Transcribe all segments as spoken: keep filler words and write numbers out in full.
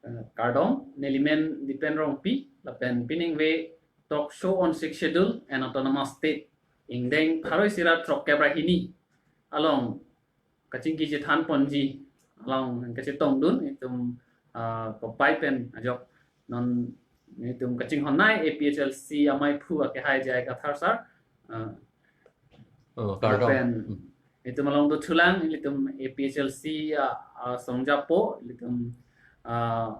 Eh, kardom, nelimen Dipen Rongpi, lapen piningve talk show on Sixth Schedule and Autonomous State, ingdeng pharo isi ra throkkep ra hini along kachingki chethan ponji along kachetongdun itum, ah, kopai pen ajok non itum kachinghon nei A P H L C amei aphu akehai J I Kathar sir, ah, Oh, kardom. Lapen Hmm. itum along dothulang, ilitum A P H L C, ah, ah, songjapo, ilitum, ah,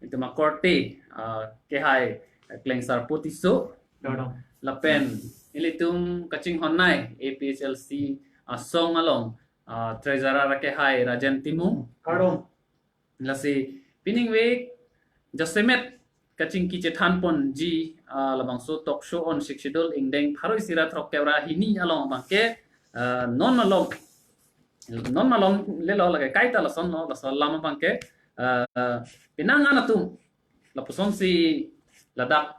itum akorte, ah, kehai Klengsarpo Tisso. Kardom. Lapen ilitum kachinghon nei A P H L C, ah, song along, ah, treasurer kehai Rajen Timung. Kardom. Lasi piningve jasemet kachingki chethan ponji, ah, labangso talk show on Sixth Schedule ingdeng pharo isi ra throkkep ra hini along abangke, ah, non malom, non malom lelo lake kaita lasonlo, laso alam abangke, ah, penang an atum lapusonsi ladak,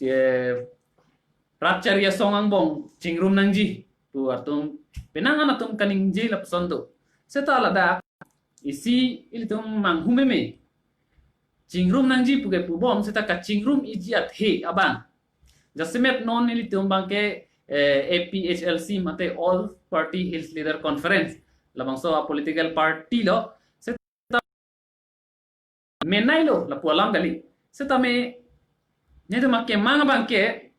eh, rat chari asong angbong chingrum nangji pu atum penang an atum kaningje lapuson do. Seta ladak isi ilitum manghu meme chingrum nangji puke pubom, seta kachingrum iji athe abang. Jasemet non ilitum abangke, eh, A P H L C mate All Party Hills Leader Conference, labangso a political party lo, seta menei lo lapu alam kali. Setame netum akemang abangke,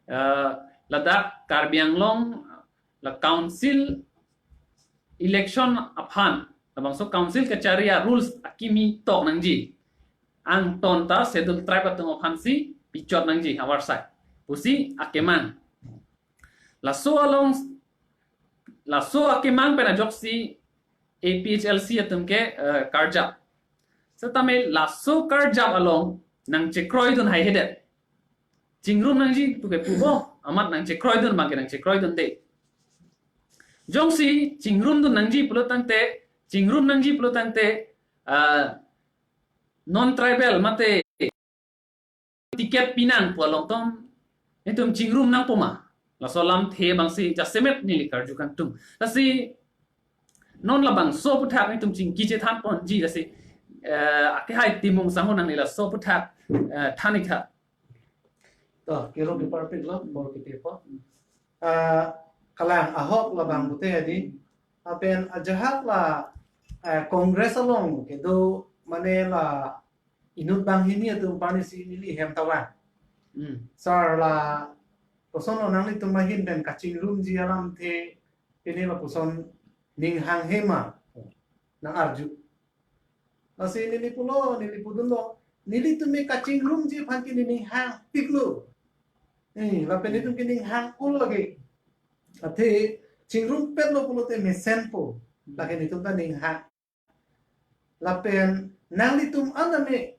eh, ladak Karbi Anglong la council election aphan, labangso council kachari a rules akimi tok nangji. Angton ta Schedule Tribe atum aphansi pichot nangji avarsai pusi akemang. Laso along, laso akemang pen ajoksi A P H L C atum ke, eh, karjap. Setame laso karjap along nangchekroidun haihedet. Chingrum nangji puke pubo, amat nangchekroidun abangke nangchekroidunde. Jongsi chingrumdun nangji pulo tangte, chingrum nangji pulo tangte, ah, non tribal mate ticket pinang pu along tom netum chingrum nangpo ma. Laso alamthe abangsi jasemet neli karju kangtung. Lasi non labangso aphuthak netum chingki chethan ponji, lasi, eh, akehai Timung sangho nangli laso aphuthak, eh, than ik tha. To, kero department lo, bor kiti po. Ah, kalang ahok labang pute adi. Lapen ajahak la, eh, Congress along kedo mane la inut banghini atum aphan isi neli hem tawang. Hmm. Sir, lapuson lo nanglitum ahin pen kachingrumji alamthe pini lapuson ning hanghe ma nang arju. Lasi neli pulo, neli pudunlo, nelitum me kachingrumji aphan ke nening hangpiklo. Eh, lapen netum ke ning hang-olo lake. Athe chingrumpetlo pulote mesenpo. Lake netum ta ning hang. Lapen nanglitum an tame,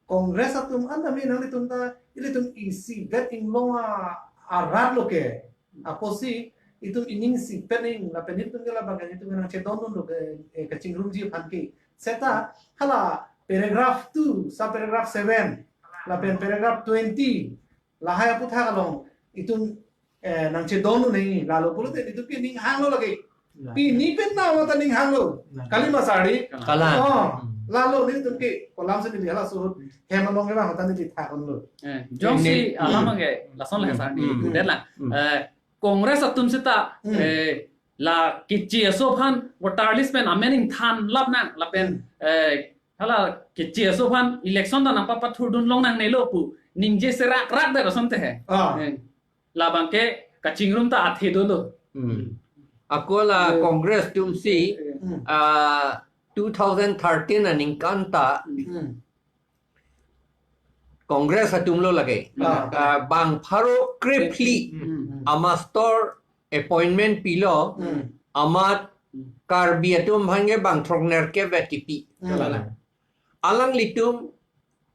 Congress atum an tame nanglitum ta, ilitum isi vet inglong a, arat lo ke. Apotsi itum ining isi pen ing, lapen itum ke labang ke itum nangchedondunlo ke, eh, kachingrumji aphan ke. Seta hala paragraph two, sub paragraph seven, lapen paragraph twenty, lahai aphuthak along itum, eh, nangchedondun nangji, lalo pulote itum ke ning hanglo lake. Nah. Pini pen na mata ning hanglo. Nah. Kali ma sir di? Kalang. Oh, Hmm. lalo netum ke kolam si neli hala suhut hem along ke bang hotan neli thakon lo. Eh, jongsi Ini alam ke lason le Hmm. sir di. Hmm. Delang. Hmm. Eh, Congress atum seta, Hmm. eh, la keche aso aphan voter list pen amen ingthan lap nang lapen, Hmm. eh, hala keche aso aphan election ta nangpapathurdun long nangnelo pu ningje serak rak det asonte he. Ah. Eh, labang ke kachingrum ta athe dolo. Hmm. Ako la Eh. Congress atum si, Hmm. ah, two thousand thirteen aningkan ta Hmm. Congress atum lo lake. Ah. Ah, bang pharo krip phli Hmm. amastor appointment pilo, Hmm. amat Hmm. Karbi atum aphan ke bang throknerkep vet kipi. Hmm. Kalang. Alanglitum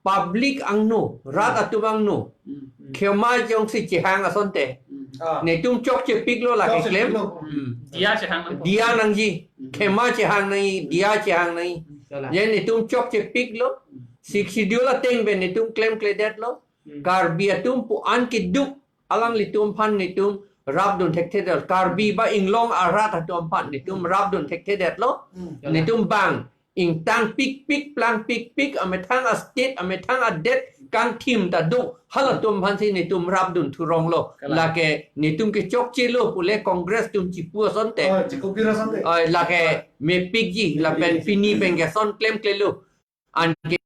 public angno, rat Hmm. atum angno. Hmm. Khema jongsi chehang asonte. Hmm. Ah. Netum chokchepiklo lake Chokchepiklo. Klem. Hmm. Diya chehang nang. Diya nangji. Hmm. Khema chehang nangji, diya chehang nangji. Kalang. Ye netum chokchepiklo. Hmm. Sixth Schedule ateng pen netum klemkledetlo. Hmm. Karbi atum pu-an keduk alanglitum aphan netum rapdun thekthedetlo. Karbi ba inglong arat atum aphan netum rapdun thekthedetlo. Hmm. Netum bang ingtang pikpik, plang pikpik, amethang a-state, amethang adet, kangthim ta do, halatum aphansi netum rapdun thurong lo. Kalang. Lake netum kechokchelo pule Congress atum chipu asonte. Oh, chikopir asonte. Oh, lake mepikji, lapen pini pen ke ason klemklelo. Anke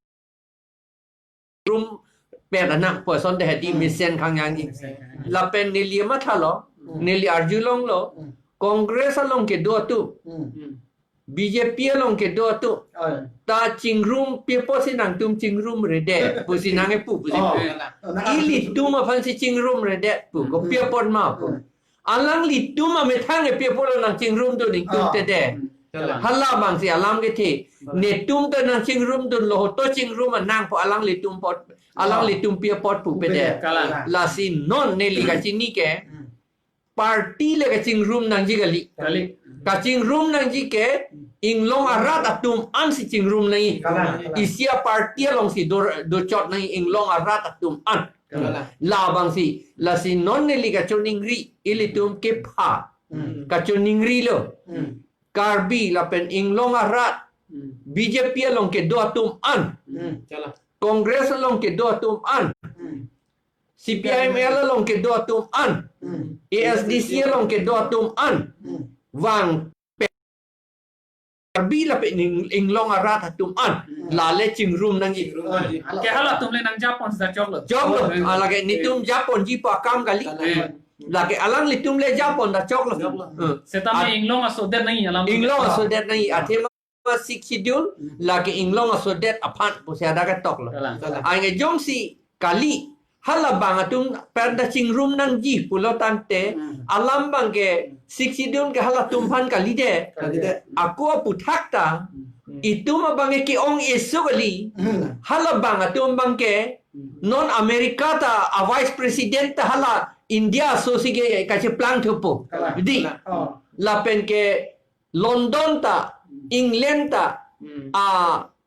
rumpet anak pu asonte hedi, hmm, mesen khangyangji. Mesen khangyangji. Lapen neli mathalo, hmm, neli arjulonglo, hmm, Congress along kedo atum, hmm, B J P along kedo atum, oh, ta chingrumpetpo si nangtum chingrumredet pusi nangkepu pusi. Oh, pu. Ilitum aphansi chingrumredet pu, hmm, kopi apot ma pu. Hmm. Alanglitum amethang kepetpo lo nangchingrumdun ingtum, ah, te de. Hmm. Kalang. Hala abangsi alam kethe. Kalang. Netum ta nangchingrumdunlo, hoto chingrum nangpo alanglitum apot, alanglitum pi apot pupe de. Kalang. Lasi non neli kachini ke, hmm, party le kachingrum nangji kali. Kali. Kachingrum nangji ke, hmm, inglong arat atum ansi chingrum nangji. Kalang, kalang. Isi aparty alongsi do, dochot nangji inglong arat atum an. Kalang. Labangsi, lasi non neli kachoningri, ilitum kepha. Hmm. Kachoningrilo. Hmm. Karbi lapen inglong arat, hmm, B J P along kedo atum an. Hmm. Kalang. Congress along kedo atum an. Hmm. C P I M L along kedo atum an. Hmm. A S D C along kedo atum an. Hmm. Vang Karbi lapen ing-, inglong arat atum an. Hmm. Lale chingrum nangji. Chingrum nangji. Ke halatum le nangjapon seta choklo. Choklo. Oh, ah, lake netum japonji pu akam kali. Kalang. Lake alanglitum le japon ta choklo. Choklo. Hmm. Setame at- inglong asodet nangji alam. Inglong asodet nangji. Athema Sixth Schedule, hmm, lake inglong asodet aphan pusi hadak ketoklo. Kalang. Kalang. Anke jongsi kali, halabang atum pen ta chingrum nangji pulo tangte, hmm, alam abangke Sixth Schedule ke halatum aphan kali de. Kali de. Ako aputhak ta, hmm, itum abangke ke-ong eso kali, hmm, halabang atum abangke, hmm, non America ta a Vice President ta hala India asosi ke kacheplang thupo. Kalang. Di. Kalang. Oh. Lapen ke London ta, hmm, England ta, hmm, a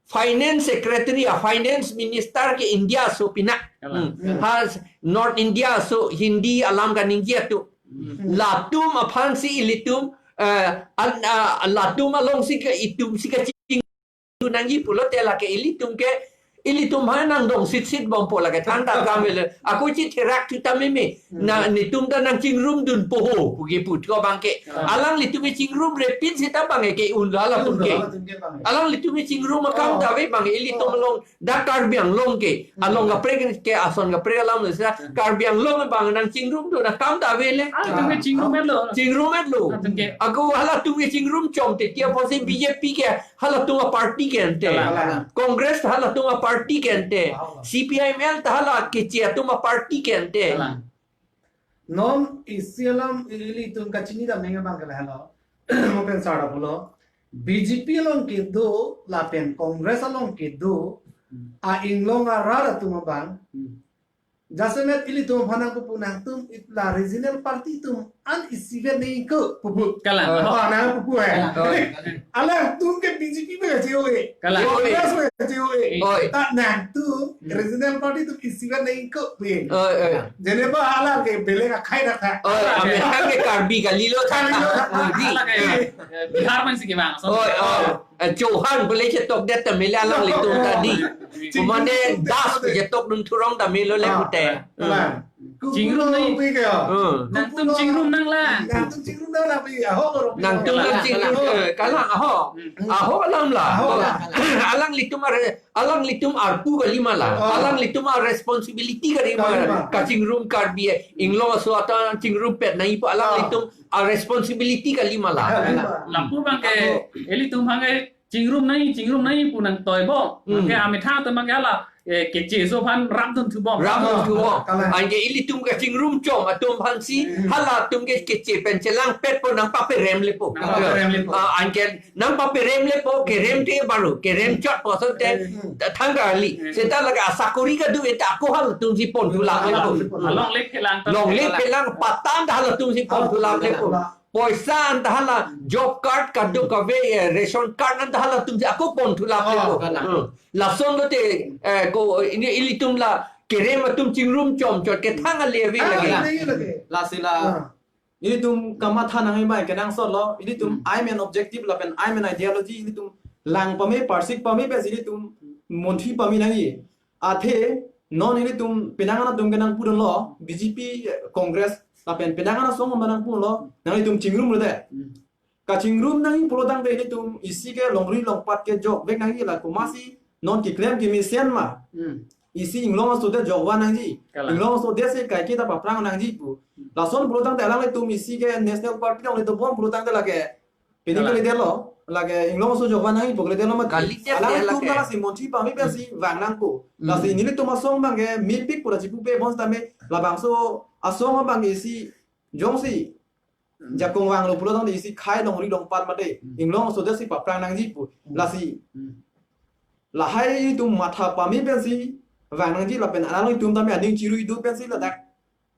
Finance Secretary, a Finance Minister ke India aso pina. Kalang. Hmm. Ha North India aso Hindi alam kaningje atum. Hmm. Latum aphansi ilitum, eh, an, ah, latum alongsi ke itumsi kachingrum nangji pulote lake ilitum ke, ilitum ha nangdong sitsit bompo lake thangta kame le. Ako chitherak thu ta meme. Na, hmm, netum ta nangchingrumdunpo ho, puke pu ko abangke. Ah. Alanglitum ke chingrumrepin seta abangke ke-un halatum ke. Un halatum ke abangke. Alanglitum ke chingrum akam, oh, ta ave abangke ilitum, oh, along, dak Karbi Anglong ke. Hmm. Along kaprek ke ason kaprek alam le seta, hmm, Karbi Anglong abang nangchingrumdun akam ta ave le. Ah, tum ke chingrum-etlo. Chingrum-etlo. Ah, tum ke. Ako halatum ke chingrum chom te, tia apotsi B J P ke halatum aparty ke ante. Kalang, kalang. Congress halatum aparty ke ante. Kalang. C P I M L ta hala keche atum aparty ke ante. Kalang. Non isi alam ilitum kachini dam neng abangke lahelo. Mo pen sar pulo. B J P along kedo, lapen Congress along kedo, hmm, a inglong arat atum abang. Hmm. Jasemet ilitum aphan nangpupu nangtum it la regional party atum an isivet nangji ko pupu. Kalang. Oh. Oh, nangpupu eh. Kalang. Alangtum ke B J P pen kacheo-e. Kalang. Congress pen kacheo-e. Oi. Ta nangtum, hmm, regional party atum isivet nangji ko pu. Oi, oi. Jeneba alang ke belek akhai dak tha. Oi, amen ke Karbi kalilo tha. Karbi lo tha. Oh, di. Alang ke, eh, Bihar pensi kevang. Oi, oi. Eh, Chauhan pule chetokdet ta mele alanglitum ta di. Komane Das chetokdun thurong ta melo le pute. Ah, kalang. Hmm. Chingrum nangji. Pi ke ya? Hmm. Nangtum chingrum nanglang. Nangtum chingrum nanglang pi. Ahok oro pi. Nangtum nang chingrum. Kalang. Eh, kalang ahok. Hmm. Ahok alam la. Ahok alam. Alanglitum ar-, alanglitum arpu kali ma la. Oh. Alanglitum a responsibility kali ma. Kali ma. Kachingrum Karbi, eh, inglong aso ata chingrumpet nangji pu alanglitum a responsibility kali ma la. Kali ma. Lapu abangke, ako, ilitum abangke chingrum nangji, chingrum nangji pu nangtoi bom. Hmm. Abangke amethang atum abangke hala, eh, keche aso aphan rapdun thu bom. Rapdun thu bom. Kalang. Anke ilitum kachingrum chom atum aphansi, hmm, halatum ke keche pen chelangpetpo, nangpaperem lepo. Nangpaperem lepo. Ah, anke nangpaperem lepo, kerem te baru, kerem chot pu asonte, hmm, thang kali. Hmm. Seta lake asakori kado-et ta ako halatumsi pon thulap lepo. Along lek phelang ta. Along lek phelang patan ta halatumsi pon thulap lepo. Poisa an ta hala job card kadokave, eh, ration card an ta halatumsi ako pon thulap lepo. Oh, kalang. Hmm. Lason lote, eh, ko, ini ilitum la kerem atum chingrum chom chot ke thang ale ave lake. Ah, lake, lake. Lasi la. Ah. Ilitum kamatha nangji abang kenangsot lo, ilitum, hmm, aim and objective lapen aim and ideology ilitum lang pame, parsik pame pensi ilitum monthi pame nangji. Athe non ilitum penang an atum ke nangpudunlo, B J P, eh, Congress, lapen penang an asong ma nangpudunlo, nanglitum chingrumredet. Hmm. Kachingrum nangji pulo tangte ilitum isi ke longri longpat kejok vek nangji, la komatsi non keklem kemesen ma. Hmm. Isi inglong aso det jokvan nangji. Kalang. Inglong aso det si kaike ta paphrang nangji pu. Hmm. Lason pulo tangte alanglitum isi ke National Party along ilitum bom pulo tangte lake pini Kalang. Kalidetlo, lake inglong aso jokvan nangji pu kalidetlo mati. Kalidet Alanglitum lake. Lasi monthi pame pensi vang nangpo. Hmm. Lasi nelitum asong abang ke mepik pura chipupe bonsitame labangso asong abang isi jongsi Hmm. jakong vanglo pulo tangte isi khei longri longpat mate. Hmm. Inglong aso det si paphrang nangji pu. Hmm. Lasi Hmm. lahai ilitum matha pame pensi vang nangji lapen alanglitum tame aning chirui do pensi ladak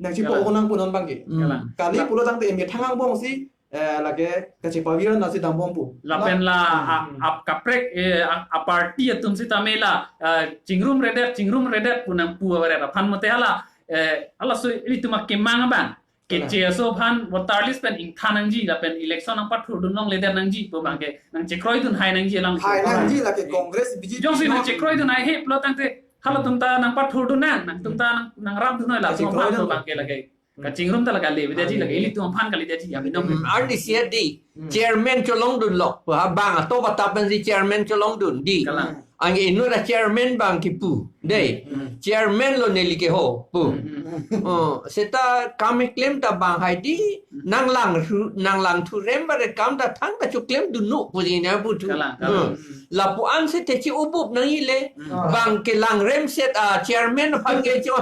nangchipo Kalang. Ko nangpo non abang ke. Hmm. Kalang. Kali La- pulo tangte emethang angbongsi, eh, lake kachepavir nasi dambompo. Lapen la Hmm. a, ap kaprek, eh, a, a party atum sitame la, eh, chingrumredet, chingrumredet pu nangpu avaret aphan mate hala, eh, halaso ilitum akemang abang. Kalang. Keche aso aphan voter list pen ingthan nangji lapen election nangpathurdun longledet nangji pu abang ke nangchekroidun hai nangji alang. Hai nangji lake Congress, B J P Jongsi nang- nangchekroidun haihe pulo tangte halatum ta nangpathurdun nang, nangtum ta nang, nangrapdun noi latum aphan Chekroidun. Pu abang ke lake. Hmm. Kachingrum ta lake le, bida ji lake, Hmm. ilitum aphan kali dia ji, ya, binong. Hmm, arnisi adi, Hmm. chairman cholongdunlo, ha bang ato batap pensi chairman cholongdun, di. Kalang. Anke inut achairman abang kipu, dei. Hmm. Chairman lo neli keho, pu. Hmm. Oh, seta kam keklem ta bang hai di, Hmm. nanglang thu, nanglang thurem baret kam ta thangta choklemdunnon, pu ji nangputhu. Kalang, kalang. Hmm. Hmm. Lapu-an si techi ubup nangji le. Hmm. Bang kelangrem set, ah, chairman aphan ke cho.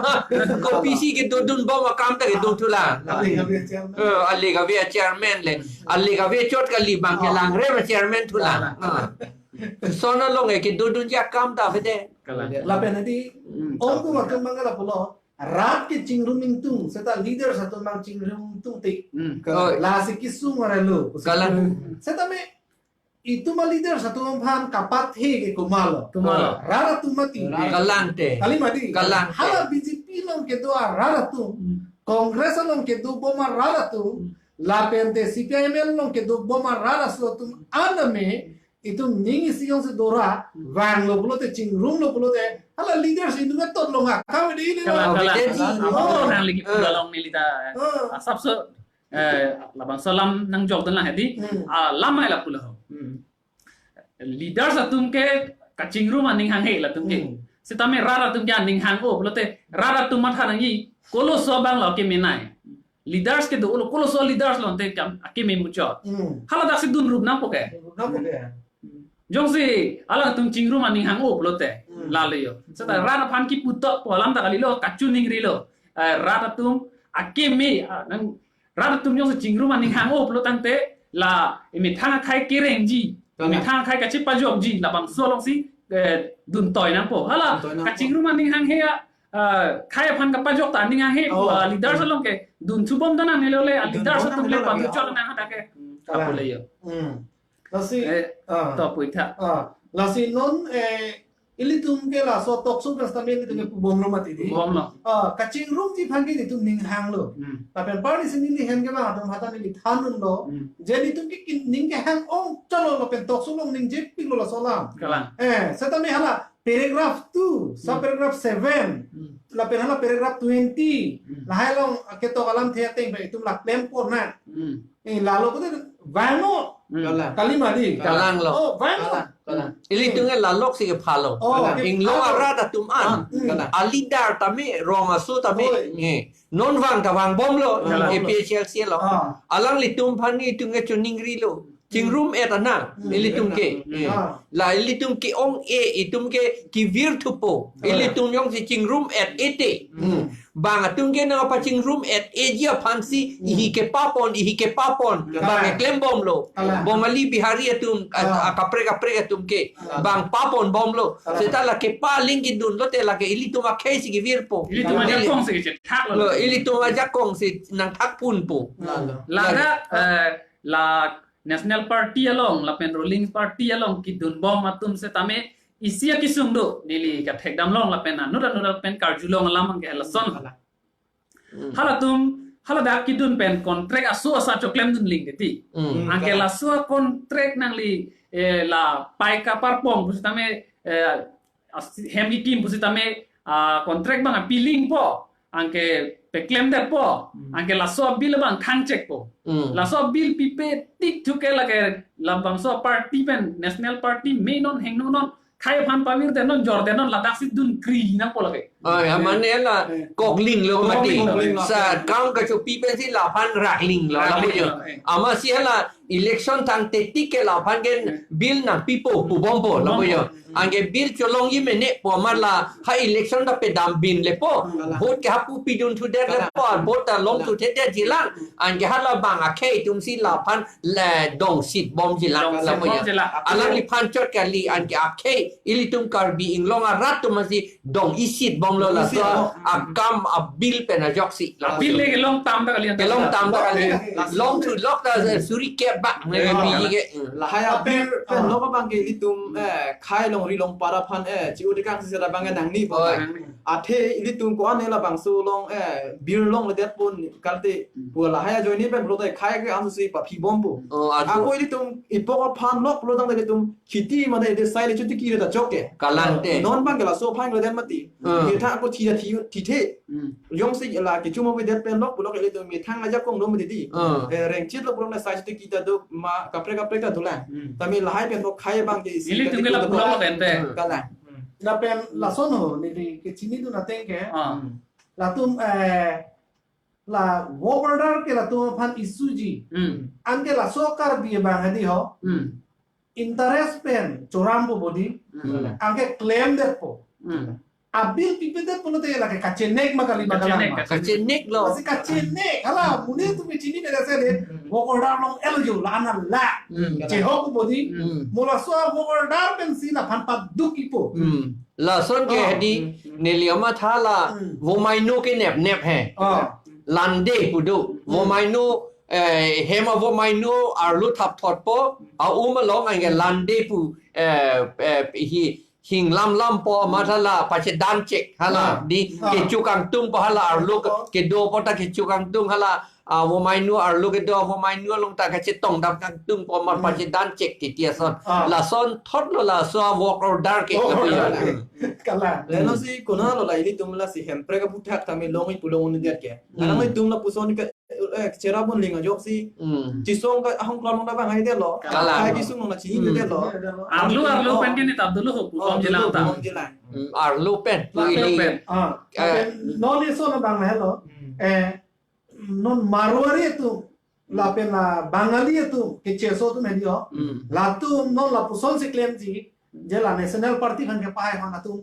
Kopisi kedodunbom akam ta kedothulang. Kali, kali, chairman. Eh, ale kave chairman le. Hmm. Ale kave chot kali bang Oh. kelangrem chairman thulang. Kalang. Ah. Lason along ke kedodunji akam ta vede. Kalang. Lapen adi, Hmm. ongkung atum abang ke lapulo. Rat ke chingrum ingtung, seta leaders atum abang chingrum ingtungte. Hmm. Kalang. Oi. Lasi kesung arlo. Kalang. Setame itum aleaders atum aphan kapathe ke komatlo. Komatlo. Rat atum mati. Kalang te. Kali mati. Kalang te. Hala B J P along kedo arat atum. Hmm. Congress along kedobom arat atum. Hmm. Lapen te C P I M L along kedobom arat aso atum aname itum ning isi jongsi dora, Hmm. vanglo pulote, chingrumlo pulote, hala leaders itum atot longa. Kami di ini Kalang, lo. kalang. Bidesi. Apa Oh. orang lagi Eh. pulang neli ta. Eh. Asapso eh, labangso alam nangjokdun lang hedi. Hmm. Ah, lam hai lapulo. Hmm. Leaders atum ke kachingrum aning hanghe latum ke. Hmm. Setame rat atum ke aning hang-o pulote rat atum matha nangji koloso abang lo kemenei. Leaders kedo-o lo, koloso leaders lo ante kam akeme muchot. Hmm. Hala daksi dunrup nangpo ke. Dunrup nangpo ke. Jongsi alangtum chingrum aning hang-o pulote Hmm. lale yo. Seta Hmm. rat aphan kipu tokpo alam ta kalilo, kachiningrilo. Eh, rat atum akeme, ah, nang rat atum jongsi chingrum aning hang-o pulo tangte la emethang akhei kerengji, Kalang. emethang akhei kachepajokji, labangso alongsi, eh, duntoi nangpo. Hala, Duntoi nangpo. kachingrum aning hanghe a, ah, khei aphan kapajok ta aning hanghe, Oh. ah, leaders along ke dunthubom ta nangnelo le, ah, leaders Dunbom atum le nangnelo padu ya. chot nang hadak ke. Hmm. Kalang. Apule yo. Hmm. Lasi, Eh, ah. to puitha. Ah, lasi non, eh, ilitum ke laso talk show pen setame ilitum ke pubomlo mati di. Pubomlo. Ah, kachingrumji aphan ke ilitum ning hanglo. Hmm. Lapen arnisi neli hem ke bang atum hata neli thandunlo. Hmm. Je ilitum ke kin-, ning kehang-ong chotlo lapen talk show along ningjepiklo laso alam. Kalang. Eh, setame hala paragraph two, Hmm. subparagraph seven. Hmm. Lapen hala paragraph twenty. Hmm. Lahai along ketok alamthe ateng pen itum la klempon nang. Hmm. Eh, lalo kote vangnon. Hmm. Kalang. Kali mati. Kalang lo. Oh, vangnon. Kalang, kalang. Ilitum ke lalok si kepha lo. Oh, Kalang. Inglo kepha lo. arat atum an. Ah, hmm. Kalang. Aleader tame, rong aso tame. Oi. Eh. Non vang ta vangbomlo. Kalang. A P H L C lo. Ah. Alanglitum aphan itum ke chiningrilo. Chingrum-et anang. Hmm. Ilitum ke. Hmm. Eh. Ah. La ilitum ke-ong-e, itum ke kevir thupo. Kalang. Ilitum jongsi chingrum-et-e te. Hmm. Bang atum ke nangpachingrum-et-eji aphansi, Hmm. ihi kepapon, ihi kepapon. Kalang. Bang keklembomlo. Kalang. Bongali Bihari atum, a, Ah. a, kaprek kaprek atum ke. Kalang. Bang paponbomlo. Kalang. Seta la kepa aling kedunlote lake ilitum akhei si kevirpo. Ilitum Kalang. ajakong si kechethaklo. Lo, ilitum ajakong si nangthakpunpo. Kalang. Lada, eh, la National Party along, lapen ruling party along, kedunbom atum setame, isi akesung do, neli kathekdam long lapen anut anut pen karjulong alam anke lason. Hmm. Halatum, haladak kedun pen contract aso asa choklemdun ling keti. Hmm. Anke Kalang. laso contract nangli, eh, la paika parpong pusitame, eh, as-, hem ikim pusitame, ah, contract abang apilingpo, anke peklemdetpo, Hmm. anke laso bill abang thangchekpo. Hmm. Laso bill pipe tik thuke lake labangso party pen, National Party me non hengno non, khei aphan pavirdet non, jordet non, ladak si dun kri nangpo lake. Oh, ya, Eh. mane la Eh. koklinglo mati. Koklinglo. Sa kam kachopi pensi laphan raklinglo, Raklinglo, lapu jo. eh. Amatsi la election thangte tik ke laphan ke Eh. bill nangpipo, pubompo, lapu jo. Pubompo. Anke bill cholongji mene pu amat la ha election ta pedambinlepo. Hmm. Vote ke hapu pidun thudet Kalang. lepo, vote ta longthuthedet jilang. Anke halabang akhei atumsi laphan le dongsit bomjilang, Dongsit lapu jo. bomjilang. Alangliphan chot kali, anke akhei ilitum Karbi Anglong arat atumsi dong-isit bomlo Dong-isit laso bom. akam abill pen ajoksi. Abill le kelong tam ta kali, Kelong tam ta kali. Laso Longthu lok ta suri kep bak, Eh, biji ke. Lahai abill pen Ah. lok abang ke ilitum, eh, khei longri longpat aphan, eh, chi-o tekangsi seta abang ke nangnipo. Oh. Athe ilitum ko-an labangso along, eh, bill longledetpo kalte Hmm. pu lahai ajoine pen pulote khei ke ansi paphibompo. Oh, adu. Ako ilitum ipok aphan lok pulo tangte ilitum kheti mane ede sai le chuti kire ta chok ke. Kalang te. Non abang ke laso aphan le den mati. Hmm. Methang ako thi thi thithe. Hmm. Jongsi la kecho mo avedet pen lok pulo ke ilitum methang ajakong do mati di. Hmm. Eh, rengchit lok pulo na sai chuti kita do ma kaprek kaprek ta dolang. Hmm. Tame lahai pen ko khei abang ke isi Ilitum kati ke la ko pulo dolang. pen te. Hmm. Kalang. Hmm. Lapen lason ho, neli kechinidun ateng ke. Ah. Hmm. Latum, eh, la work order ke latum aphan issue ji. Hmm. Anke laso Karbi abang hadi ho. Hmm. Interest pen chorampo bodi. Hmm. Anke klemdetpo. Hmm. Abill pipedet pulote lake kachenek ma kali ma Kachenek, kalang ma. kachenek. Kachenek lo. Lasi kachenek. Hala, mune tu chini beda se de. Hmm. Work order long el jo la ana la. Hmm. Chehok bodi. Hmm. Mo laso work order pensi laphan paduk-ipo. Hmm. Lason ke Oh. hadi Hmm. neli amatha la Hmm. vomaino ke nepnep he. Oh. Lande pu do. Hmm. Vomaino, eh, hem avomaino arlo thapthotpo, aum along anke lande pu, eh, eh, hi hinglamlampo amatha la pachedanchek hala Ah. di Ah. kecho kangtungpo hala arlo ke- Oh. kedopo ta kecho kangtung hala, ah, vomaino arlo kedo vomaino along ta kachetongdam kangtungpo amat Hmm. pachedanchek titi ason. Ah. Lason thotlo laso work order ke Oh, kapu ya. order. Kalang. Leno si konatlo la ilitum lasi Hemprek aputhak tame longji pu long-un-edet ke. Hmm. Alanglitum lapuson ke, eh, cherabon ling ajoksi. Hmm. Chisong ke ahong klong na bang hai detlo. Kalang. Hai kisung na chini Hmm. detlo. Arlo, arlo Oh. pen ke ni ta dolo ho, Oh, bom jilang dolo ta. bom jilang. Hmm, arlo pen. Lapen, Arlo pen. ah, Eh. lapen non iso na bang helo. Hmm. Eh, non Marwari atum, lapen la Bangali atum, kecheso atum hedi ho. Hmm. Latum non lapuson si klemji, je la National Party aphan kepahai aphan atum.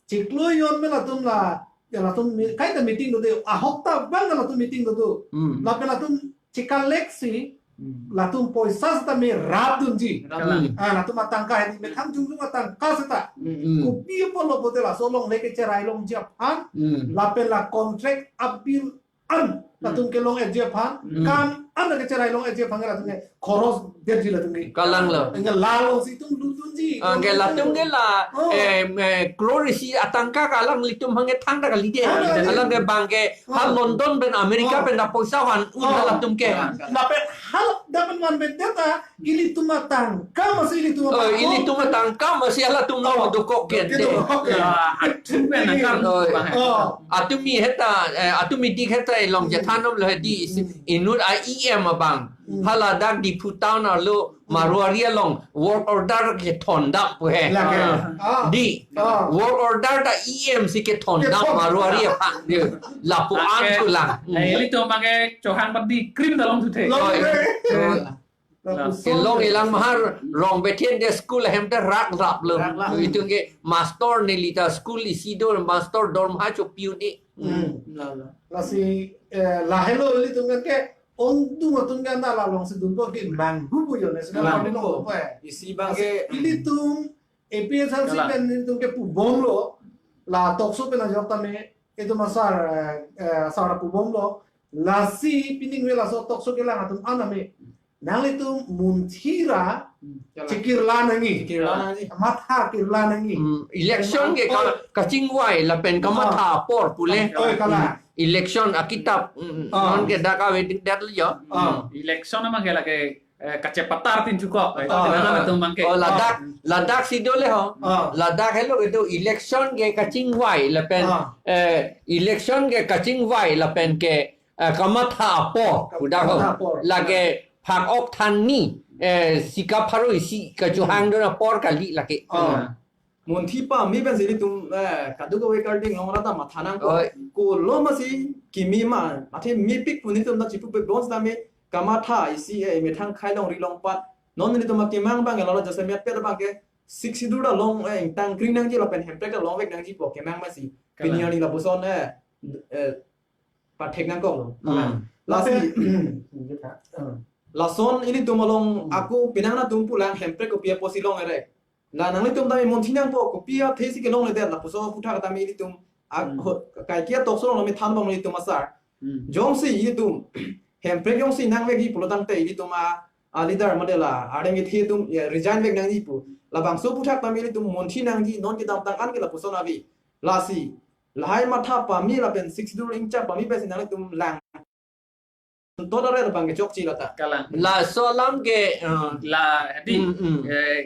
Chiklo jon me latum la, ya latum mi- kaita meeting do de, ahok ta bang latum meeting do do. Hmm. Lapen latum chikaleksi, Hmm. latum poisa seta me rapdunji. Rap. Hmm. Ah, latum atangka hedi, methang jongjong atangka seta. Hmm. Hmm. Kopi apotlo pulote laso along le kecherai longji aphan. Hmm. Lapen la contract abill an latum kelong-etji aphan, Hmm. kam an kecherai long-etji aphan latum ke khoros detji latum ke. Kalang lo. Anke la alongsi itum lutdunji. Anke latum ke la, Oh. eh, eh, crore isi atangka ke alanglitum aphan ke thangta kali de. Ah, Alang ke bang ke ha Oh. London pen America Oh. pen ta poisa han un Oh. halatum ke. Lapen hal dapat man bedet ta ilitum atangka masi ilitum Oh, atangka. ilitum atangka masi halatum Oh. dokok ke Dokok te. ke. Ah, atum pen akam Oh. bang. Oh. Atumi heta, eh, atumi dik heta ilong Hmm. jethanom lo hedi isi Hmm. inut a E M abang. Hmm. Hala dak Diphu town arlo Marwari along work order kethondam pu he. Lake. Ah. Ah. Di. Ah. Work order ta E M si kethondam Kethondam. Marwari aphan. Di. Lapu Anke, an kulang. Hmm. eh, ilitum anke chohang padi krim ta longthu the. Long Oi. the. Oh. Lapuson Kelong ke. Ilang mahar Rongbethein de school ahem te rak rap lo. Rak rap. Itum ke master neli ta school isi do master dorma chopi un-e. Hmm. Hmm. La, la. Lasi, eh, lahelo ilitum ke ongdung atum ke na la alongsi dunpo ke manghu pu jo National Manghu. Party along dunpo eh. Isi bang Lasi ke ilitum A P H L C Kalang. pen ilitum ke pubomlo la talk show pen ajok tame itum asar, eh, eh, asar pubomlo lasi pining ve laso talk show kelang atum aname nanglitum munthira Hmm, kalang. chekirla nangji. Chekirla nangji. Matha kirla nangji. Hmm, election ke ka, Oh. kachingvai lapen kamatha Ah. apor pule. Oh, kalang. Hmm, election akitap, hmm, Ah. non ke dak ave dik dat lo jo. Ah. Hmm, election ama ke lake, eh, kachepatar tin chukok. Eh, Ah. Ladak atum abang ke. Oh, ladak, ladak si do le ho. Ah. Ladak helo itu election ke kachingvai lapen, Ah. eh, election ke kachingvai lapen ke, eh, kamatha apor, udah ho. Kamatha apor. Lake phak-ok than ni, eh, sika pharo isi kachohang Hmm. dun apor kali lake. Ah. Monthi pame pensi ilitum, eh, kadokave Karbi Anglong arat ta matha nangkok. Oi. Kolo masi kimi ma, athe mepik pu nelitum ta chipupik don setame kamatha isi, eh, methang khai long ri long pat. Non nelitum akemang abang, lalo jasemet pet abang ke Sixth Schedule ta long, eh, ingtang kring nangji lapen hemprek ta longvek nangji pu kemang masi. Kalang. Pini arni lapuson, eh, eh, pathek nangkoklo. Hmm. Lasi, Lapen, lason ilitum along Hmm. ako penang nangtum pulang hemprek kopi apotsi long erek. La nanglitum tame monthi nangpo kopi athesi kelongledet lapuson aphuthak tame ilitum ak-, Hmm. ho-, kaike a-talk show along tame than abang ilitum asar. Hmm. Jongsi ilitum hemprek jongsi nangvekji pulo tangte ilitum a, a leader mate la areng kethe atum, ya, resign vek nangji pu. Labangso aphuthak tame ilitum monthi nangji non kedamtang an ke lapuson ave. Lasi lahai matha pame lapen Sixth Schedule ingchap pame pensi nanglitum lang. Toda re abang ke chokche lata. Kalang. Laso alam ke, eh, La, di, hmm, hmm. eh,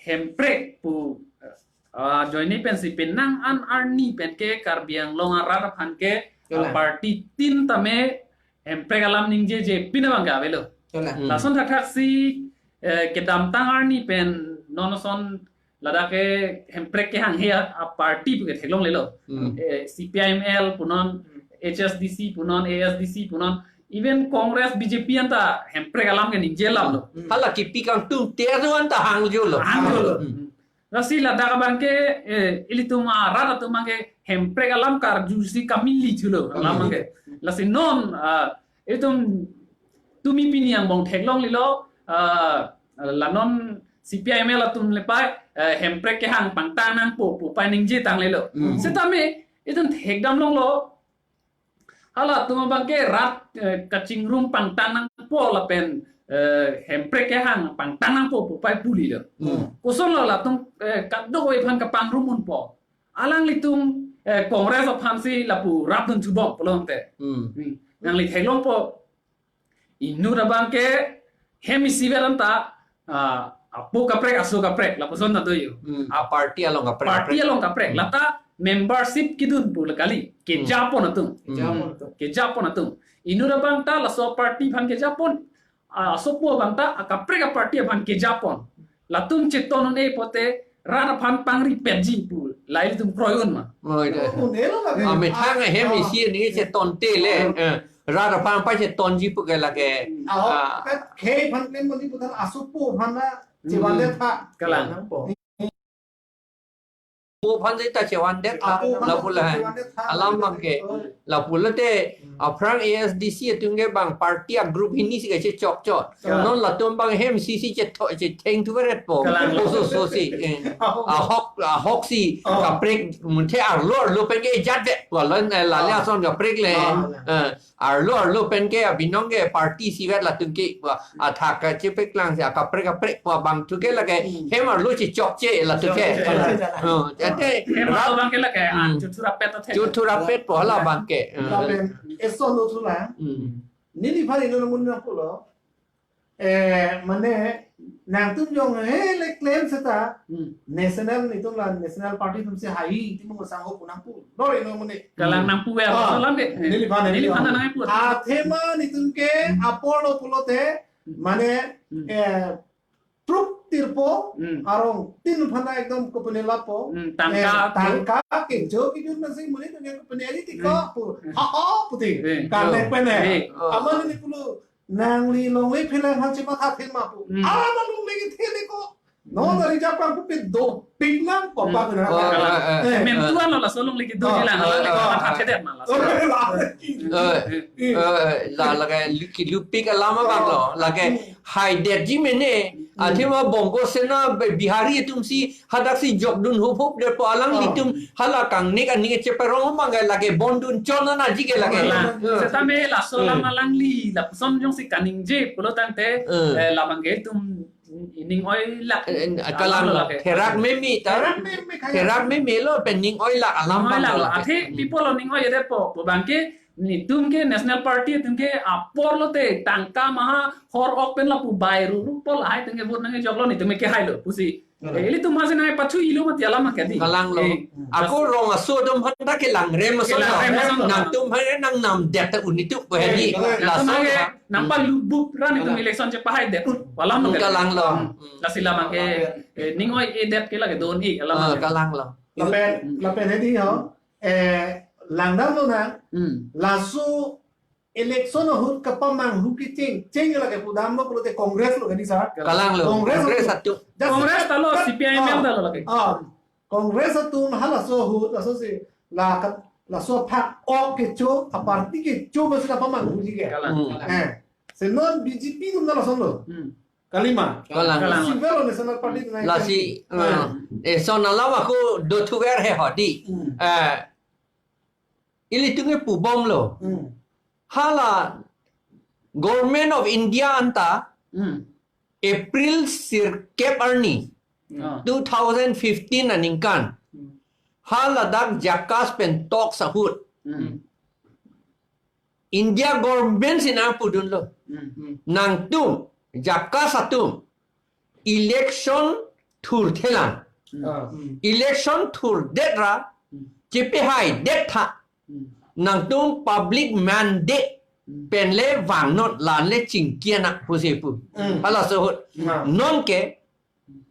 hemprek pu, eh, ajoine pensi penang an arni pen ke Karbi Anglong arat aphan ke, eh, Kalang. Party tin tame hemprek alam ningjeje pin abang ke avelo. Kalang. Hmm. Lason thakthaksi, eh, kedamtang arni pen non ason ladak ke hemprek kehanghe a, a-party pu ke theklonglelo. Hmm. Eh, C P I M L punon, Hmm. H S D C punon, A S D C punon, even Congress, B J P anta hemprek alam ke ningje alamlo. Hmm. Hala kipi kangtung teru anta hangjulo. Hangjulo. Hmm. Lasi ladak abang ke, eh, ilitum arat atum abang ke hemprek alam karjusi kamili thulo. Alam abang ke. Hmm. Lasi non, ah, itum tumi pini angbong theklonglelo, ah, la non C P I M L atum le pai, eh, hemprek kehang pangtang nangpo pu pai ningje tanglelo. Hmm. Setame itum thekdam longlo, halatum abang ke rat, eh, kachingrum pangtang nangpo lapen, eh, hemprek kehang pangtang nangpo pu pai pulilo. Hmm. Kosonlo latum, eh, kadokave aphan kapangrum unpo. Alanglitum, eh, Congress aphansi lapu rapdun chubom pulo tangte. Hmm. Hmm. Nangli theklongpo. Inut abang ke hem isivet anta, ah, apo kaprek, aso kaprek, lapuson ta do yo. Hmm. A-party along kaprek, Party kaprek. Along kaprek. Hmm. Lata membership kedun pu le kali. Hmm. Kejapon atum. Hmm. Kejapon atum. Kejapon atum. Inut abang ta laso party aphan kejapon. Ah, asopo abang ta, ah, kaprek a-party aphan kejapon. Latum cheton un-e pote, rat aphan pangripetji pu. La ilitum kroi un ma. Oh, ida. Oh, un-elo lake. Ah, methang Ah, hem ah. isi ni chetonte le. Ah. Eh, rat aphan pachetonji pu ke lake. Ah, Ah. pet khei aphan klem mali putar asopo aphan na Hmm. chevandet tha. Kalang. Nangpo. Po aphan ta chevandet tha. Apo aphan Lapu ta la. chevandet tha. Alam abang ke. Oh. Lapu lote Hmm. aphrang A S D C atum ke bang party a-group hini si kachechokchot. Kalang. Non latum abang hem isi si chetho-, chetheng thuveretpo. Kalang. Oso oso si. Eh. Aho. Ahok, ahok si Oh. kaprek muthe arlo arlo pen ke ejat det. Wala, eh, lale Oh. ason kaprek le. Oh. Eh, arlo arlo pen ke abinong ke party isivet latum ke, wah, athak kachepeklang si akaprek kaprek pu abang thu ke lake Hmm. hem arlo chechokche latum ke. Chechokche. Oh, ate Hem rat arlo abang ke lake, ah, Hmm. chuthurapet athe. Chuthurapetpo hala abang ke. Hmm. Lapen eson lo thulang. Hmm. Neliphan inut amonit nangpulo. Eh, mane, nangtum jong he le klem seta, Hmm. national nelitum la national party atum si hai, ti mo sangho pu nangpu. Lori no mane. Kalang Hmm. nangpu ya, Ah, solam ke. Neliphan, Neliphan neliphan. nangpu. Athema nelitum ke apor lo pulote, mane, Hmm. eh, pruk tirpo, Hmm. arong tin phana ekdom kopine lapo. Hmm, tangka Eh, apo. tangka ke jo kijun nasi muni tu ke kopine ari ti Hmm. ko pu. Hmm. Ha, ha, puti. Hmm. Karne Hmm. pene. Hmm. Aman ni pulo nangli longle phelang han chematha thema pu. Hmm. Aman longle ke thele ko. No Hmm. dari japang pu pe dopik nang ko Hmm. pa kena. Oh, eh, eh, Eh. eh. Mentuan lo laso longle ke do Oh, jilang, oh, longle oh, matha oh. thedet ma laso. Oh, la. Eh, eh, la lake luki lupik alam abang lo. Lake Hmm. haidetji mene. Hmm. Athema Bongo Sena Bihari atum si hadak si jokdun hup hup det pu alanglitum Oh. hala kangnek aning cheperong abang ke lake bondun chon anaji ke lake. Kalang. Hmm. Setame laso Hmm. alam alangli, lapuson jongsi kaningje pulo tangte, Hmm. eh, labang ke itum ining oi lak Eh, eh, alam kalang lo lake. therak meme ta. Therak meme kaya. Therak meme lo pen ning oi lak alam Ning oi abang lak lo lo. lake. Athe Hmm. people lo ning oi detpo, pu abang ke Netum ke National Party atum ke apor lote tangka maha hor ok pen lapu bai ru ru pol hai atum ke vote nangkejok lo, netum ke hai lo pusi. Kalang. Eh, ilitum hasin hai pachu ilo mati alam ke di. Kalang lo. Eh, aku rong aso atum aphan ta kelang rem aso. Kelang rem aso. Nangtum hai nang nam det ta unitu bahani. Eh, laso nangtum hai ha. Nangpa lubuk ran netum election chepahai det. Alam ke. Kalang lo. Hmm. Lasi alam ke, eh, ning oi-e det ke lake don-e alam ke. Kalang lo. Lapen, lapen hedi ho. Eh, langdam lo na. Hmm. Laso election ahut kapamanghu kecheng, cheng lake pudam lo pulote Congress lo kadi sir. Kalang lo. Congress lo. Congress atum. Just Congress ta lo, ah, C P I M ta lo lake. Ah, Congress atum halaso ahut, laso si, la ka, laso aphak ok kecho, aparty kecho basi kapamanghuji ke. Kalang. Hmm. Eh, si non B J P atum ta lason lo. Hmm. Kalima. Kalang. Kalang. Civil National Party na. Lasi, ah, eh, son alam aku dothuver he hodi. Hmm. Eh, ilitum ke pubom lo. Hmm. Hala Government of India anta, hmm, April sirkep arni, hmm, two thousand fifteen aningkan, hmm, hala dak JACAS pen talks ahut, hmm, India government si nangpudun lo. Hmm. Nangtum, JACAS atum, election thurthelang. Hmm. Ah. Election thurdet ra, hmm, chepahai det tha. Hmm. Nangtum public mandate, hmm, pen le vangnon, la-an le chingki nang pusi pu. Hmm. Halaso ahut. Hmm. Non ke,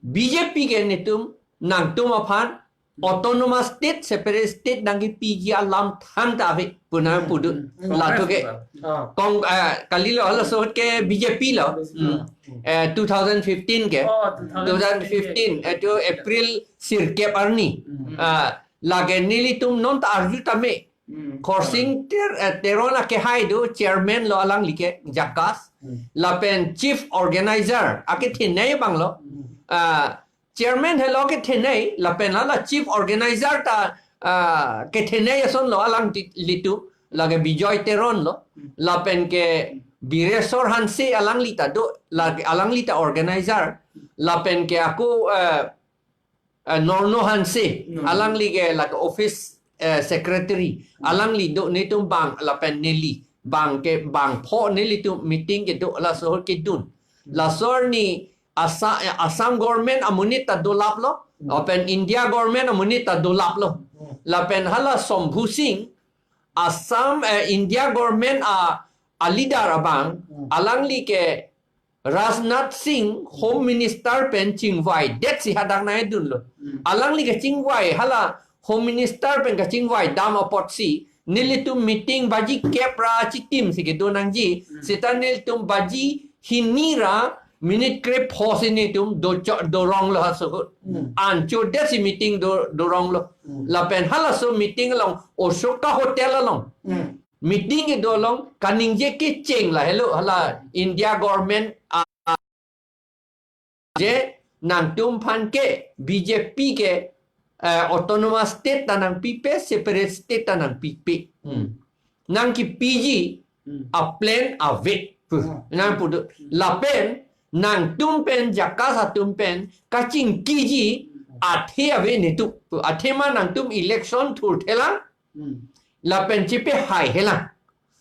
B J P ke netum, nangtum aphan autonomous state, separate state nangkepiji alam than ta ave pu nangpudun. Hmm. Latum ke. Ah. Kong, ah, kali lo, halaso ahut ke B J P lo. Hmm. Eh, two thousand fifteen ke. Oh, two thousand fifteen. Two thousand fifteen, eh, to April sirkep arni. Hmm. Ah, lake nelitum non ta arju tame. Hmm. Khorsing Ter-, eh, Teron akehai do chairman lo alangli ke JACAS. Hmm. Lapen chief organizer akethenei abang lo. Hmm. Ah, chairman helo akethenei, lapen hala chief organizer ta, ah, kethenei ason lo alang ti-, litum, lake Bijoy Teron lo, hmm, lapen ke Bireswar Hanse alangli ta do, lake alangli ta organizer, lapen ke ako, eh, eh, Norno Hanse, hmm, alangli ke lake office, eh, secretary, hmm, alangli do netum bang lapen neli, bang ke bangpho nelitum meeting kedo laso ahut kedun. Hmm. Laso arni Asa-, eh, Assam government amonit ta dolap lo, hmm, lapen India government amonit ta dolap lo. Hmm. Lapen hala Shambhu Singh, Assam, eh, India government a, a leader abang, hmm, alangli ke Rajnath Singh Home Minister pen chingvai det si hadak nangdun lo. Hmm. Alangli kachingvai hala Home Minister pen kachingvai dam apotsi, nelitum meeting baji kep ra chitim si kedo nangji, hmm, seta nelitum baji hini ra minute krepho si netum do cho-, dorong lo halaso ahut. Hmm. An chodet si meeting do, dorong lo. Hmm. Lapen halaso meeting along Ashoka Hotel along. Hmm. Meeting kedo along kaningje kecheng lahelo hala India government a, a, je nangtum aphan ke B J P ke, eh, autonomous state ta nangpipe, separate state ta nangpipe. Hmm. Nangkepiji, hmm, a plan ave pu. Hmm. Nangpudun. Lapen nangtum pen JACAS atum pen kachingkiji athe ave netum pu. Athema nangtum election thurthelang. Hmm. Lapen chepahai helang.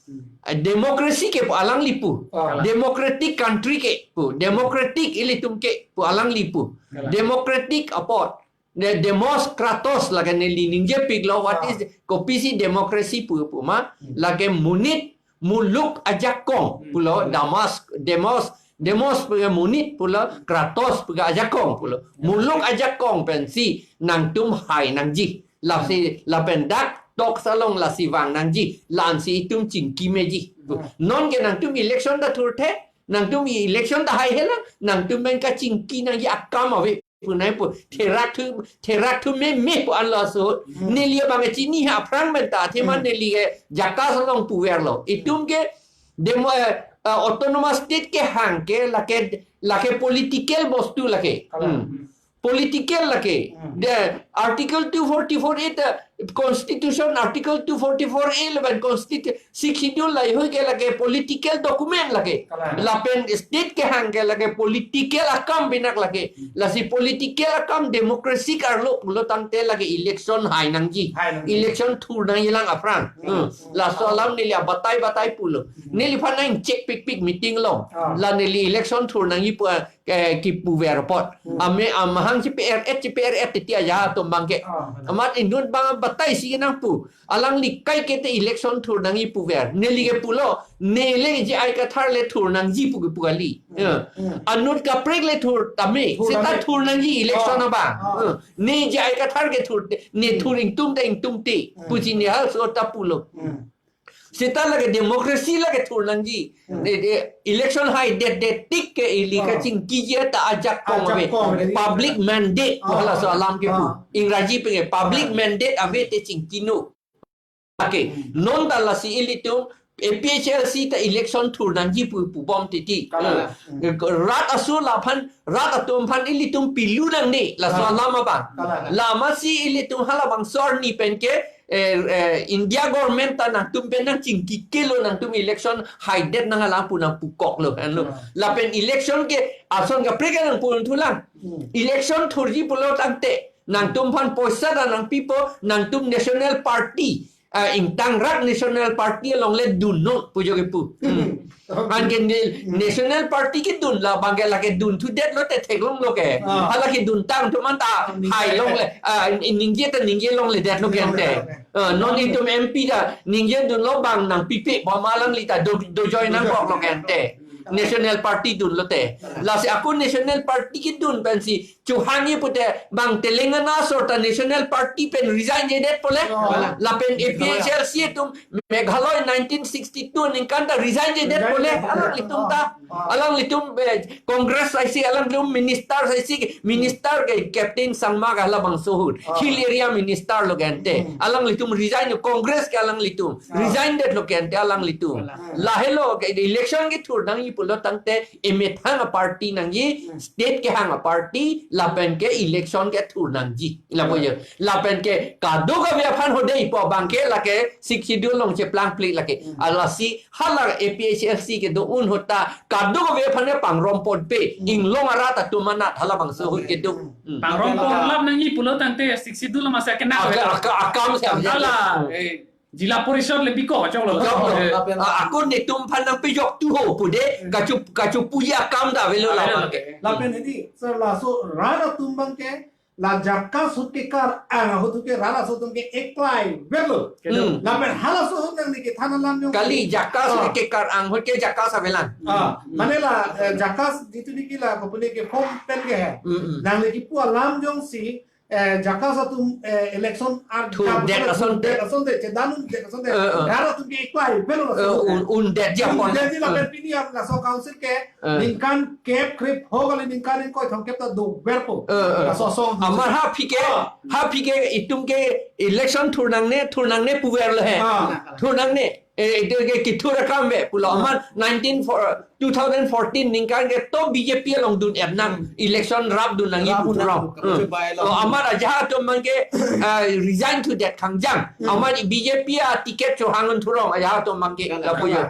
Hmm. Eh, democracy ke pu alangli pu. Ah. Democratic country ke pu. Democratic ilitum ke pu alangli pu. Kalang. Democratic apot. De-, demos kratos lake neli ningjepik lo, what, ah, is, kopisi democracy pu pu ma. Hmm. Lake monit muluk ajakong, hmm, pulo, hmm, damas, demos, demos pu ke monit pulo, kratos pu ke ajakong pulo. Hmm. Muluk ajakong pensi nangtum hai nangji. Lasi, hmm, lapen dak talks along lasi vang nangji. La-ansi itum chingki meji. Hmm. Non ke nangtum election ta thurthe, nangtum election ta hai helang, nangtum pen kachingki nangji akam ave pu nai pu. Therak thu, therak thu meme pu an laso. Hmm. Neli abang chini ha aphrang pen ta, athema, hmm, neli ke JACAS along puver lo. Itum ke demo, eh, eh, autonomous state kehang ke lake, lake political bostu lake. Kalang. Hmm. Political lake. Hmm. The Article two forty-four A, the Constitution Article two forty-four A lapen Constitu-, Sixth Schedule lahei ke lake political document lake. Kalang. Lapen state kehang ke lake political akam pinak lake. Hmm. Lasi political akam democracy arlo pulo tangte lake election hai nangji. Hai nangji. Election thur nangjilang aphrang. Hmm. Hmm. Laso alam neli abatai batai pulo. Hmm. Neliphan nangchek pikpik meeting along. Ah. La neli election thur nangji pu, eh, kipuver apot. Hmm. Ame amahang chipi-er-et, chipi-er-et titi aja atum abangke. Ah. Amat indun abang batai si nangpu. Alangli kaike te election thur nangji puver. Neli ke pulo, ne le J I Kathar le thur nangji pu ke pu kali. Hmm. Ya. Hmm. Anut kaprek le thur tame. Thur seta tame. Thur nangji election Ah. abang. Ah. Ya. Ne J I Kathar ke thur te, ne Hmm. thur ingtum te ingtum te. Hmm. Puji ne halaso ta pulo. Hmm. Seta lake democracy lake thur nangji. Hmm. Ne, ne, election haidet det tik ke ili Ah. kachingkiji ta ajakong Ajakong ave. ave. Public mandate Ah. halaso alam ke pu. Ah. Ingraji pen ke public Ah. mandate ave te chingkino. Okay. Hmm. Non ta lasi ilitum A P H L C ta election thur nangji pu pubom titi. Kalang. Hmm. Rat aso laphan, rat atum aphan ilitum pilu nangne, laso Ah. alam abang. Kalang. Lasi ilitum halabangso arni pen ke, eh, eh, India government ta nangtum pen nangchingki kelo nangtum election haidet nang alam pu nangpukoklo, anlo. Ah. Lapen election ke ason kaprek nangpu thulang. Hmm. Election thurji pulo tangte, nangtum aphan poisa ta nangpipo, nangtum National Party, ah, ingtangrak National Party along le dunnon pu jo kipu. Hmm. Anke ne-, Hmm. National Party kedun la abangke lake dunthu detlo te theklonglo ke. Ah. Hala kedun tang atum anta Hmm. hai longle, ah, ningje ta ningje longledetlo ke ante. Longle. Ah, non itum M P ta ningje dunlo abang nangpipe, bom alangli ta do, do join nangkoklo ke ante. National Party dunlo te. Lasi ako National Party kedun pensi chuhani pute bang Telangana asor ta National Party pen resign jedet pule. Oh. Lapen A P H L C atum Meghalaya nineteen sixty-two aningkan ta resign jedet pule. Resign jedet. Alanglitum ta. Ah. Alanglitum, eh, Congress aisi, alanglitum minister aisi, minister ke Captain Sangma ke halabangso ahut. Ah. Hill area minister lo ke ante. Hmm. Alanglitum resign, Congress ke alanglitum. Ah. Resign detlo ke ante alanglitum. Wala. Lahelo ke election kethur nangji pulo tangte emethang aparty nangji, Hmm. state kehang aparty, lapen ke election kethur nangji. Lapu Hmm. jo. Lapen ke kadokave aphan hodei po abangke lake Sixth Schedule along cheplangple lake. Hmm. Lasi hala A P H L C kedo ahut ta kadokave aphan ke pangromponpe. Hmm. Inglong arat atum anat halabangso ahut kedo. Hmm. Pangromponlap nangji pulo tangte Sixth Schedule masa kena Aka, aka, akam si abang. Hala, eh, Jila Parishad le biko choklo. Choklo. Eh. Ah, ako netum aphan nangpejoktu ho pu de, Hmm. kachu, kachupu akam ta avelo Ah, la avelo abangke. Lapen hedi, sir, laso rat atum abangke, la JACAS ahut kekar-ang ahut ke rat aso atum ke eklai avelo. Kedo. Hmm. Lapen halaso ahut nangli kethan alam jongsi. Kali JACAS ahut Ah. kekar-ang ahut ke JACAS avelang. Ah, Hmm. mane la, eh, JACAS jitu niki la kopine ke form pen ke he. Hmm, hmm. Nangli kipu alam jongsi, eh, JACAS atum, eh, election ar Thurdet jab asonte. Thurdet asonte, chedan undet asonte. Eh, eh. Rat atum ke eklai avelo Eh, laso. un-, undet ji apon. Undet ji lapen Eh. pini am laso council ke Eh. ningkan kep krip ho kali ningkan ingkoi thomkep ta doverpo. Eh, eh. Laso asong. Amar ha aphi ke, Ah. ha aphi ke itum ke election thur nangne, thur nangne puverlo he. Ah. Thur nangne. Eh, itu ke kethur akam ave pulo. Ah. Amat nineteen for, two thousand fourteen ningkan ke to B J P along dun-et nang Hmm. election rapdun nangji Rapdun pulo. nang, Hmm. kapachobai lo. Oh, amat ajahak atum abangke, ah, resign thudet kangjang. Hmm. Amat B J P aticket chohang-un thurong ajahak atum abangke Kalang. lapu jo.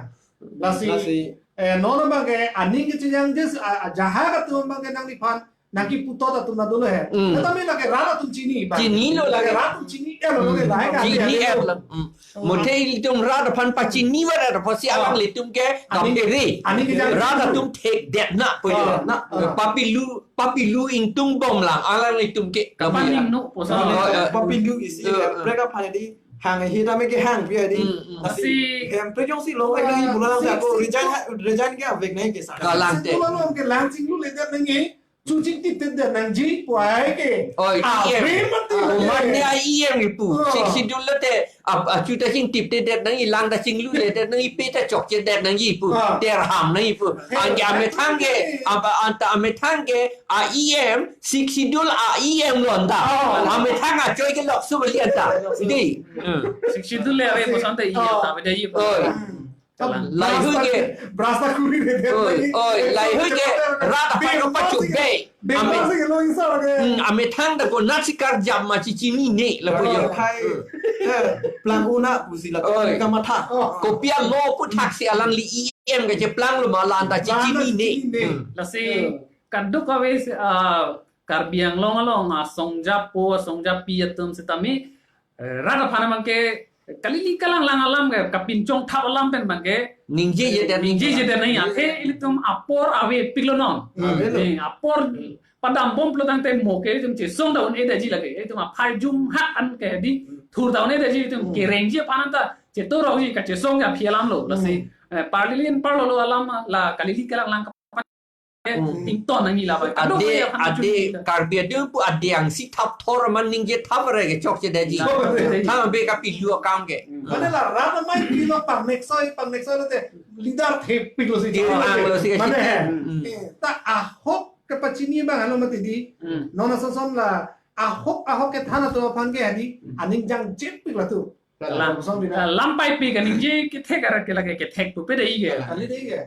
Lasi, Lasi. eh, non abangke aning kechejang jes, ah, ajahak atum abangke nangliphan nangkipu tot atum na dolo he. Hmm. Tame lake rat atum chini abang. Chinilo Lake lake. rat atum chini-etlo lake Hmm. lahai ka Chini-etlo. Hmm. Oh. Muthe ilitum rat aphan pachini varet apotsi Ah. alanglitum ke Aning, kaphere. aning kejang Rat atum thekdet na pu jo. Ah. Na, ah. Papilu, papilu ingtung bomlang alanglitum ke Kapan kaphere. ningno posa Ah, le. ah. Papilu isi Eh, eh. preka phane di hang hi tame ke hang pi di. Hmm, hmm. Lasi Lasi hem pe jongsi long Ah, lagi bulan lasi sa ko si resign ko ha-, resign ke avek nahi ke sa. Kalang. Lasi te. ko long ke lang chingluledet nangji. Chuchingtiptedet nangji pu ai ke. Oi, Ah, E M. ave mati Oh, lagi. mane ai E M pu. Ah. Sixth Schedule lote, ap, achu ta chingtiptedet nangji, lang ta chingluledet nangji, pe ta chokchedet nangji pu. Ah. Terham nangji pu. Eh, Anke amethang ke, eh. apa anta amethang ke, a E M, Sixth Schedule a E M lo anta. Ah. Amethang achoi ke loksu beli anta. Di. Hmm. Sixth Schedule le ave Lasi. posa anta E M Ah. ta beda ji pu. Oi. Hmm. Kalang. Lahei ke. Brasta kuri de. Oi, oi, lahei ke rat aphan kapachobei. Ame, hmm, amethang ta konatsi karjap ma chechinine lapu jo. Hai. Eh, plang una pusi la. Oi. Kamatha. Kopi alo aputhaksi alangli E M kacheplang lo ma la-an ta chechinine. Hmm. Lasi kadokave, ah, Karbi Anglong along asong japo, asong japi atum setame, eh, rat aphan abangke kalili kalanglang alam ke, kapinchong thap alam pen abangke ningjeje, eh, ningjeje nangji. Athe ilitum apor avepiklo non. Hmm. Eh, apor padambom pulo tangte mo ke ilitum chesong ta un-edetji lake. Ilitum aphai jumhak an ke di thur ta un-edetji, ilitum kerengji aphan ta chetorokji, kachesongji aphi alam lo. Lasi, eh, parlilin parlolo alam la kalili kalanglang Hmm. Ington nangji la ba. Kadokave aphan ade, chun ade. Karbi atum pu ade angsi thap thor aman ningje thap re ke chokchedetji. Chokchedetji. Thang be kapilu akam ke. Hmm. Mane la rat amei pilo pangneksoi, pangneksoi lote leader thepiklo si. Thepiklo si. Mane, hmm, eh, ta ahok kepachini abang alo mati di. Hmm. Non ason son la ahok, ahok kethan atum aphan ke hadi, hmm, aning jangjepik la tu. Kalang. Kosong di na. Lam paipi kaningje kethek arat ke lake kethek pupe dei ke. Kalang. Kali dei ke.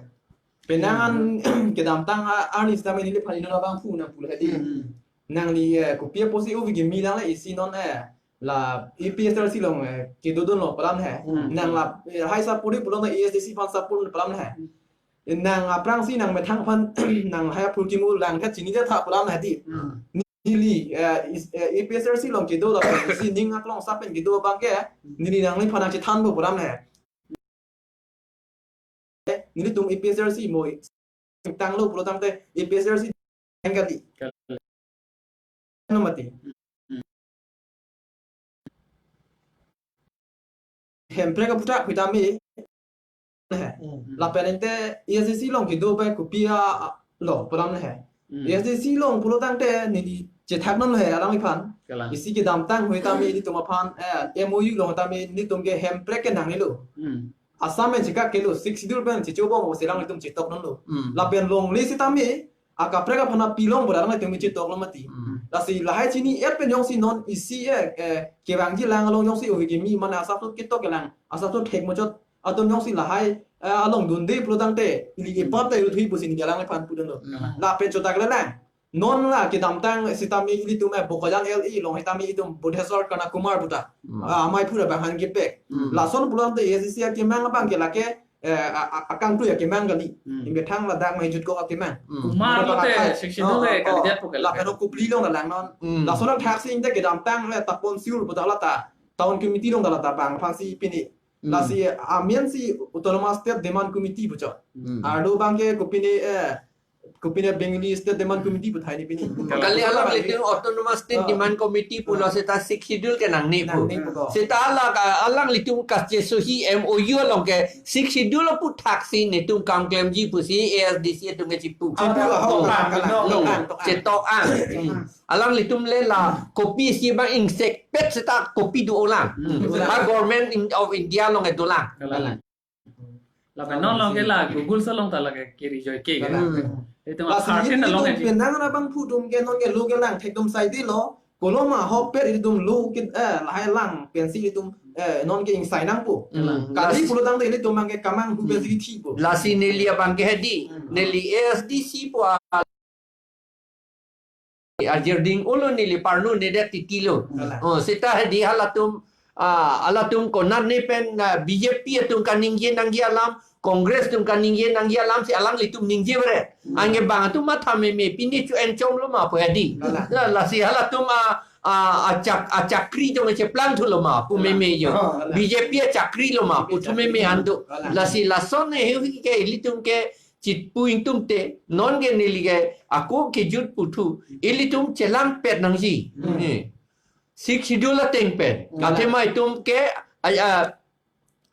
Penang an kedamtang a-, arni sitame neli phan inut abang phu nangpu la hadi. Hmm. Nangli, eh, kopi apotsi ove kimi lang la isi non, eh, la A P H L C along, eh, kedodunlo pu alam he. Hmm. Nang la, eh, hai support pulote A S D C aphan support pu alam he. Hmm. Nang aphrangsi nang methang aphan nang hai aphu kimu lang tha chini tha pu alam hadi. Hmm. Neli, eh, is-, eh, A P H L C along kedo la isi ning aklong sapen kedo abangke, neli nangliphan nangchethanpo pu alam he. Eh, nelitum A P H L C mo tanglo pulo tangte A P H L C kali. Kali. No mati. Hmm. Hemprek aputhak hui tame he. Hmm. Lapen ente A S D C along kedo pen kopi alo pu alam he. Hmm. A S D C along pulo tangte neli chethak non he alangliphan. Kalang. Isi kedamtang hui tame nelitum aphan, eh, M O U along tame nelitum ke hemprek ke nangnelo. Hmm. Assam pen chekak kelo, Sixth Schedule pen chechobom pusi alanglitum chetok nonlo. Hmm. Lapen longle sitame akaprek aphan apilong pu alanglitum chetoklo mati. Hmm. Lasi lahai chini-et pen jongsi non isi, eh, eh, kevangji lang along jongsi ove kimi mane asapso ketok kelang, asapso thek muchot atum jongsi lahai, eh, along dunde pulo tangte ili, hmm, epap ta iruthui pusi neli alangliphan pudunlo. Hmm. Lapen chota kali lang. Non la kedamtang sitame ilitum, eh, Bokajan L A along sitame itum Budheswar Kanakumar pu ta. Hmm. Ah, amei pura bang han kepek. Hmm. Lason pulo tangte A S D C akemang abangke lake, eh, a, a, akangtui akemang kali. Hmm. Ingkethang ladak mai jutkok akemang. Hmm. Kumar pulo te akhai. Sixth Schedule, oh, ke, oh, candidate pu ke lapen lake. Kopli along la lang non. Hmm. Lason thaksi ingte kedamtang le Tapan Sir pu ta la ta town committee along ta la ta bang aphansi pini. Hmm. Lasi amen si Autonomous State Demand Committee puchot. Hmm. Arlo abangke kopine, eh, kopine Bengali State Demand Committee puthai ni pini. Hmm. Kali alanglitum Autonomous State, ah, Demand Committee pulo, ah, seta Sixth Schedule ke nangne pu. Nangne pu ko. Seta alak, alanglitum kachesohi M O U along ke Sixth Schedule aputhaksi netum kam klemji pusi A S D C atum ke chipu. Chipu, ah, oh, ah, ah, ah, chetok an. Hmm. Alanglitum le la kopi isi abang ingsekpet seta kopi do-olang. Hmm. Ha Government in, of India along ke dolang. Kalang. Lapen non along ke la Google along ta lake kiri joi ke. Kalang. Hmm. Itum la a thirteen ilitum along ke penang ra bang phu atum ke non ke lo ke lang thekdom saidelo. Koloma ahokpet ilitum lo ke, eh, lahai lang pensi ilitum, eh, non ke ingsai nangpo. Hmm. Kali pulo tangte ilitum abangke kamang hu pensi, hmm, kithi po. Lasi neli abangke hadi. Hmm. Neli A S D C pu a ajirding ulo neli parnu nedet titilo. Kalang. Oh, seta hadi halatum, ah, halatum konatne pen, ah, B J P atum kaningje nangji alam, Congress atum kaningje nangji alam si alanglitum ningje bret. Hmm. Anke bang atum matha meme pini chu enchom lo ma pu hadi. Kalang. La, lasi halatum a, a, achak, achakri jong cheplangthu lo ma pu, kalang, meme jo. Oh, kalang. B J P achakri lo ma puthu meme an do. Kalang. Lasi lason ne heu ke ilitum ke chitpu ingtum te, non ke neli ke ako kejut puthu, ilitum chelangpet nangji. Hmm. Eh. Sixth Schedule ateng pen. Hmm. Athema itum ke, a, a,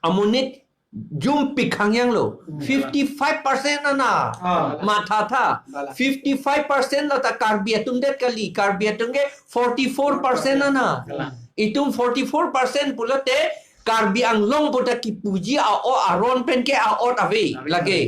amonit jumpik hangyang lo. Hmm. Fifty-five percent ana. Ah. Mathatha. Kalang. Fifty-five percent la ta Karbi atum det kali, Karbi atum ke forty-four percent ana. Kalang. Itum forty-four percent pulote Karbi Anglong pu ta kipuji a-o aron pen ke a-ot ave. Ave. Lake.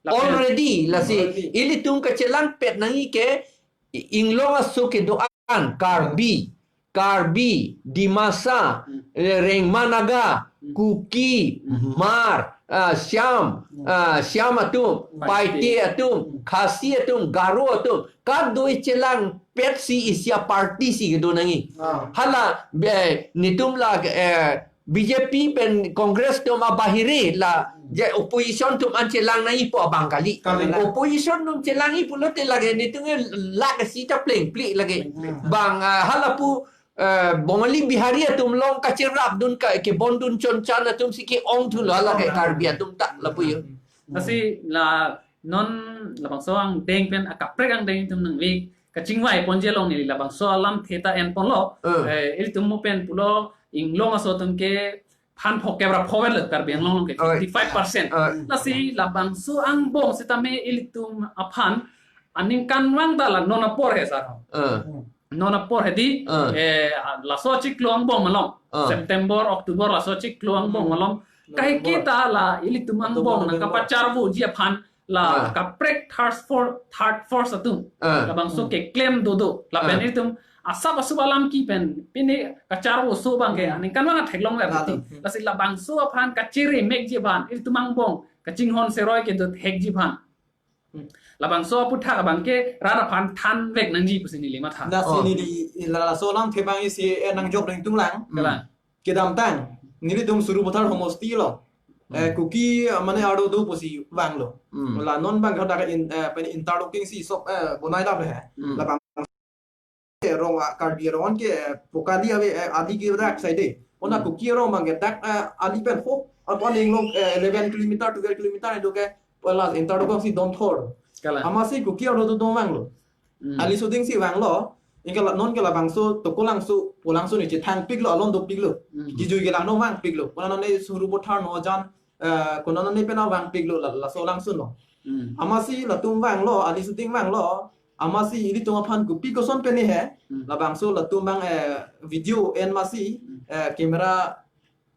Lapen already, lasi, already, ilitum kachelangpet nangji ke i-, inglong aso kedo-an, Karbi, Karbi, Dimasa, hmm, eh, Rengma Naga, Kuki, Hmar, ah, Shyam, ah, Shyam atum, Paite. Paite atum, Khasi atum, Garo atum, kadokave chelangpetsi isi aparty si kedo nangji. Ah. Hala, be, netum la, eh, B J P pen Congress atum abahire la, je opposition atum an chelang nangjipo abang kali. Kali. Opposition atum chelangji pulote lake netum ke lake sita plengple lake. Hmm. Bang, ah, hala pu eh, Bongali Bihari atum along kacherapdun ka, kebondun chonchan atumsi ke-ong thulo lake Karbi atum ta lapu yo. Lasi la non labangso angdeng pen akaprek angdeng atum nangvek kachingvai ponji along neli labangso alamthe ta enponlo. Eh. Eh, ilitum mo pen pulo inglong aso atum ke phan phokep ra phovel Karbi Anglong along ke Oi. fifty-five percent. Oi. Lasi labangso angbong sitame ilitum aphan aningkanvang ta la non apor he sar. Eh. Non apor hedi, Ah. eh, laso chiklo angbong malom. Ah. September, October laso chiklo angbong Hmm. malom. November. Kaike ta la ilitum October, angbong nang November. Kapacharvoji aphan la Ah. kaprek third for-, third force atum. Ah. Labangso Hmm. keklem dodo. Lapen Ah. ilitum asap asup alam kepi pen pine kacharvoso abang ke Hmm. aningkanvang theklong le Lalu. Berarti. Hmm. Lasi labangso aphan kachere mekji aphan ilitum angbong kachinghon seroi kedo thekji aphan. Hmm. Labangso aputhak abang ke rat aphan thanvek nangji pusi neli matha. Lasi Oh. neli la laso alamthe abang isi, eh, nangjok ding tunglang. Kalang. Kedamtang, nelitum Sarupathar homosti along. Eh, Hmm. Kuki, eh, mane arlo do pusi vanglo. Hmm. La non abang ke dak in, eh, pen interlocking si sok, eh, bonai dap he. Hmm. Labang rong, ah, Karbi rong ke, eh, pokali ave, eh, ali ke dak side. Ona Hmm. Kuki rong abang ke dak, eh, ali pen ho, apo aning along, eh, eleven kilometer, twelve kilometer itu ke, plus interlocking si don thor. Kalang. Amatsi Kuki arlo do don vanglo. Hmm. Ali suding si vanglo, anke la non ke labangso, Tokolangso, Polangso ne chethangpiklo, alon dopiklo. Hmm. Kijui kelang non vangpiklo. Kona non ne Sarupathar non jan, eh, kona non ne pen vangpiklo la, laso Langso non. Hmm. Amatsi latum vanglo, ali suding vanglo. Amatsi ilitum aphan kopi koson pen he. Hmm. Labangso latum abang, eh, video en amatsi, Hmm. eh, camera